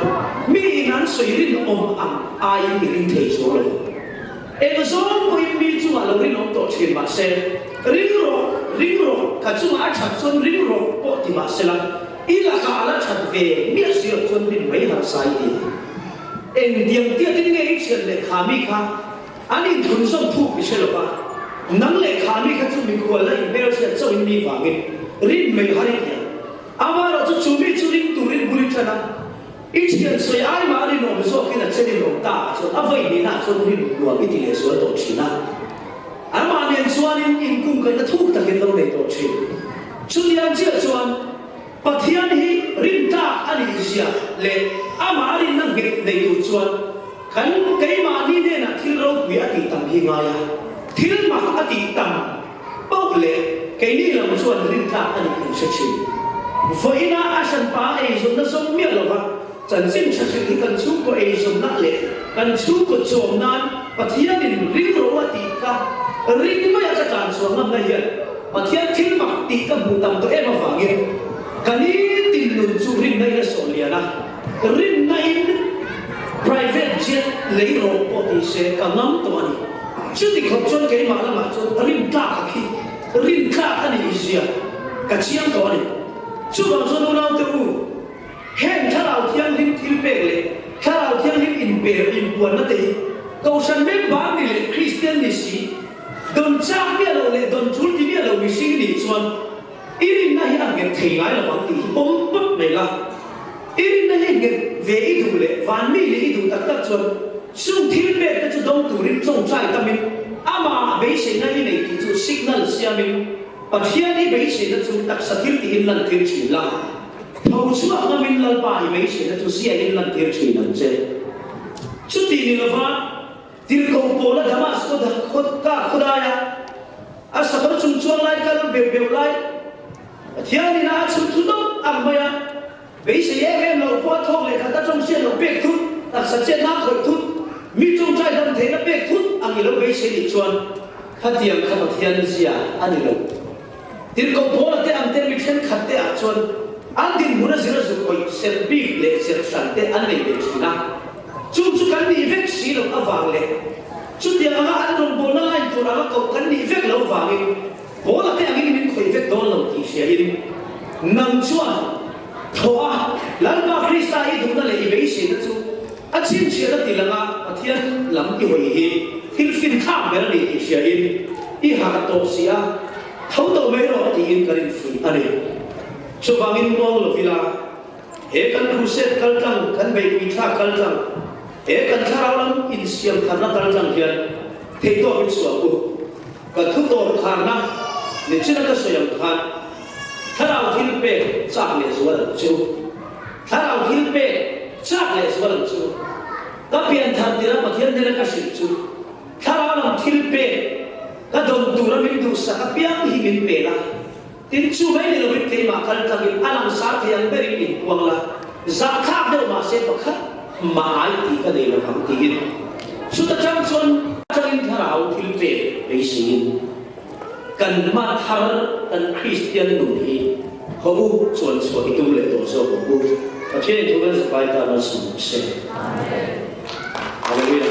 mi in an sawi rinawm ang aiin i ring thei chuang lo. Eng zawng pawhin mi chungah lo rinawm tawh thin mah se, ring rawh, ring rawh, ka chungah a that chuan ring rawh pawh ti mah sela, I lakah a la that ve miah si loh chuan rin mai harsa i ti. Eng tiang tiatin nge i thian leh kha mi kha an inthunzawm thuk i hre lo va, nang leh kha mi kha chu mikhual la inhmelhriat chauh in mi vangin rin mai har i ti ang. Amaherawh chu chu mi chu ring turin bul i tan a, i thian sawi ai mah a rinawm zawkin a chen inawm ta ah chuan a vawi hnihna ah chuan rin nuam i ti leh zual tawh thin a. Amah nen chuanin inkungkaihna thuk takin lo nei tawh thin. Chutiang chiah chuan Pathian hi rintlak a nih zia leh amah a rinna nghet nei tur chuan kan keimahni hnenah thil ropui a tih tam hi ngai a, thil mak a tih tam poh leh keini lam chuan rintlak a nih kan hre thin. Vawiina a hranpa a eizawnna zawng miah lova chanchin tha hrilh hi kan chhungkaw eizawnna leh kan chhungkaw chawm nan Pathianin ring ro a tih kha ring maia ka tlan chhuah ngamna hian Pathian thil mak tih ka hmuh tam tawh em avangin. Ka nitin nun chu rinna in a sawh lian a, rinna in private jet lei rawh pawh ti se ka ngam tawh a ni. Chuti khawp chuan keimah lamah chuan rin tlak a khi, rin tlak a nih zia ka chiang tawh a ni. Chuvang chuan unaute u, heng Thlarau Thianghlim thilpek leh Thlarau Thianghlim inper inpuanna te hi Kohhran member ni leh Kristian ni si, dawn chak miah loh leh dawn tul ti miah lo mihring i nih chuan I rinna hi a nghet thei ngai lo vang tih hi pawm pawp mai la. I rinna hi nghet ve i duh leh vanmi leh i duh tak tak chuan chung thil pek te chu dawng turin tawngtai tamin amah beiseina i nei tih chu signal siamin Pathian i beiseina chu taksa thil tiin lantir thin la. Tho chhuak ngamin Lalpa i beiseina chu ziahin lantir thin ang che. Chuti ni lova Tirhkoh Paula Damasko kha khawdaia a sakawr chung chuang lai kal beuh beuh lai Pathian ina a chhun thu dawp ang mai a, beisei em em loh pawh a thawk leh khat a tawng hriat loh pek thut, taksa chetna a khawih thut, mi tawngtai dam theihna pek thut ang i lo beisei nih chuan khatiang kha Pathian zia a ni lo. Tirhkoh Paula te ang te mi thenkhat te ah chuan an dinhmun a zir a zu khawih serh bik leh serh hran te an nei ve thin a. Chung chu kan nih vek si loh avang leh chutiang anga an rawngbawlna line tur anga koh kan nih vek loh vangin Paula te angin min khawih vek dawn lo tih hriain nang chuan thawh a, Lalpa Krista i duhna leh i beiseina chu a chhinchhiahna ti langa Pathian lam i hawi hi thil finthlak ber a ni tih hriain i harh tawh si a, tho tawh mai rawh tiin ka rinfuih a ni. Chuvangin muang lovila. He kan crusade kal tlang, kan beihpui thlak kal tlang, he kan thlarau lam insiam tharna kal tlang hian theihtawp in chhuah u. Ka thu tawp kharna nichina ka sawi ang khan thlarau thil pek chak leh zual ang che u. Thlarau thil pek chak leh zual ang che u. Ka pian thar tirha Pathian hnena ka hrilh chu thlarau lam thil pek ka dawn tura min duhsak apiang hi min pe la. Tin, chu mai ni lovin keimah kal tlangin a langsar thei ang berin min puang la, zahthlak deuh mah se pakhat mah ai tih ka nei lovang tiin chuta chang chuan atangin thlarau thil pek beiseiin kan hma thar kan Kristian nun hi haw u chuan chhuah i tum leh tawh zawk ang u. Pathianin thu kan zafai tan a sum se. Hallelujah.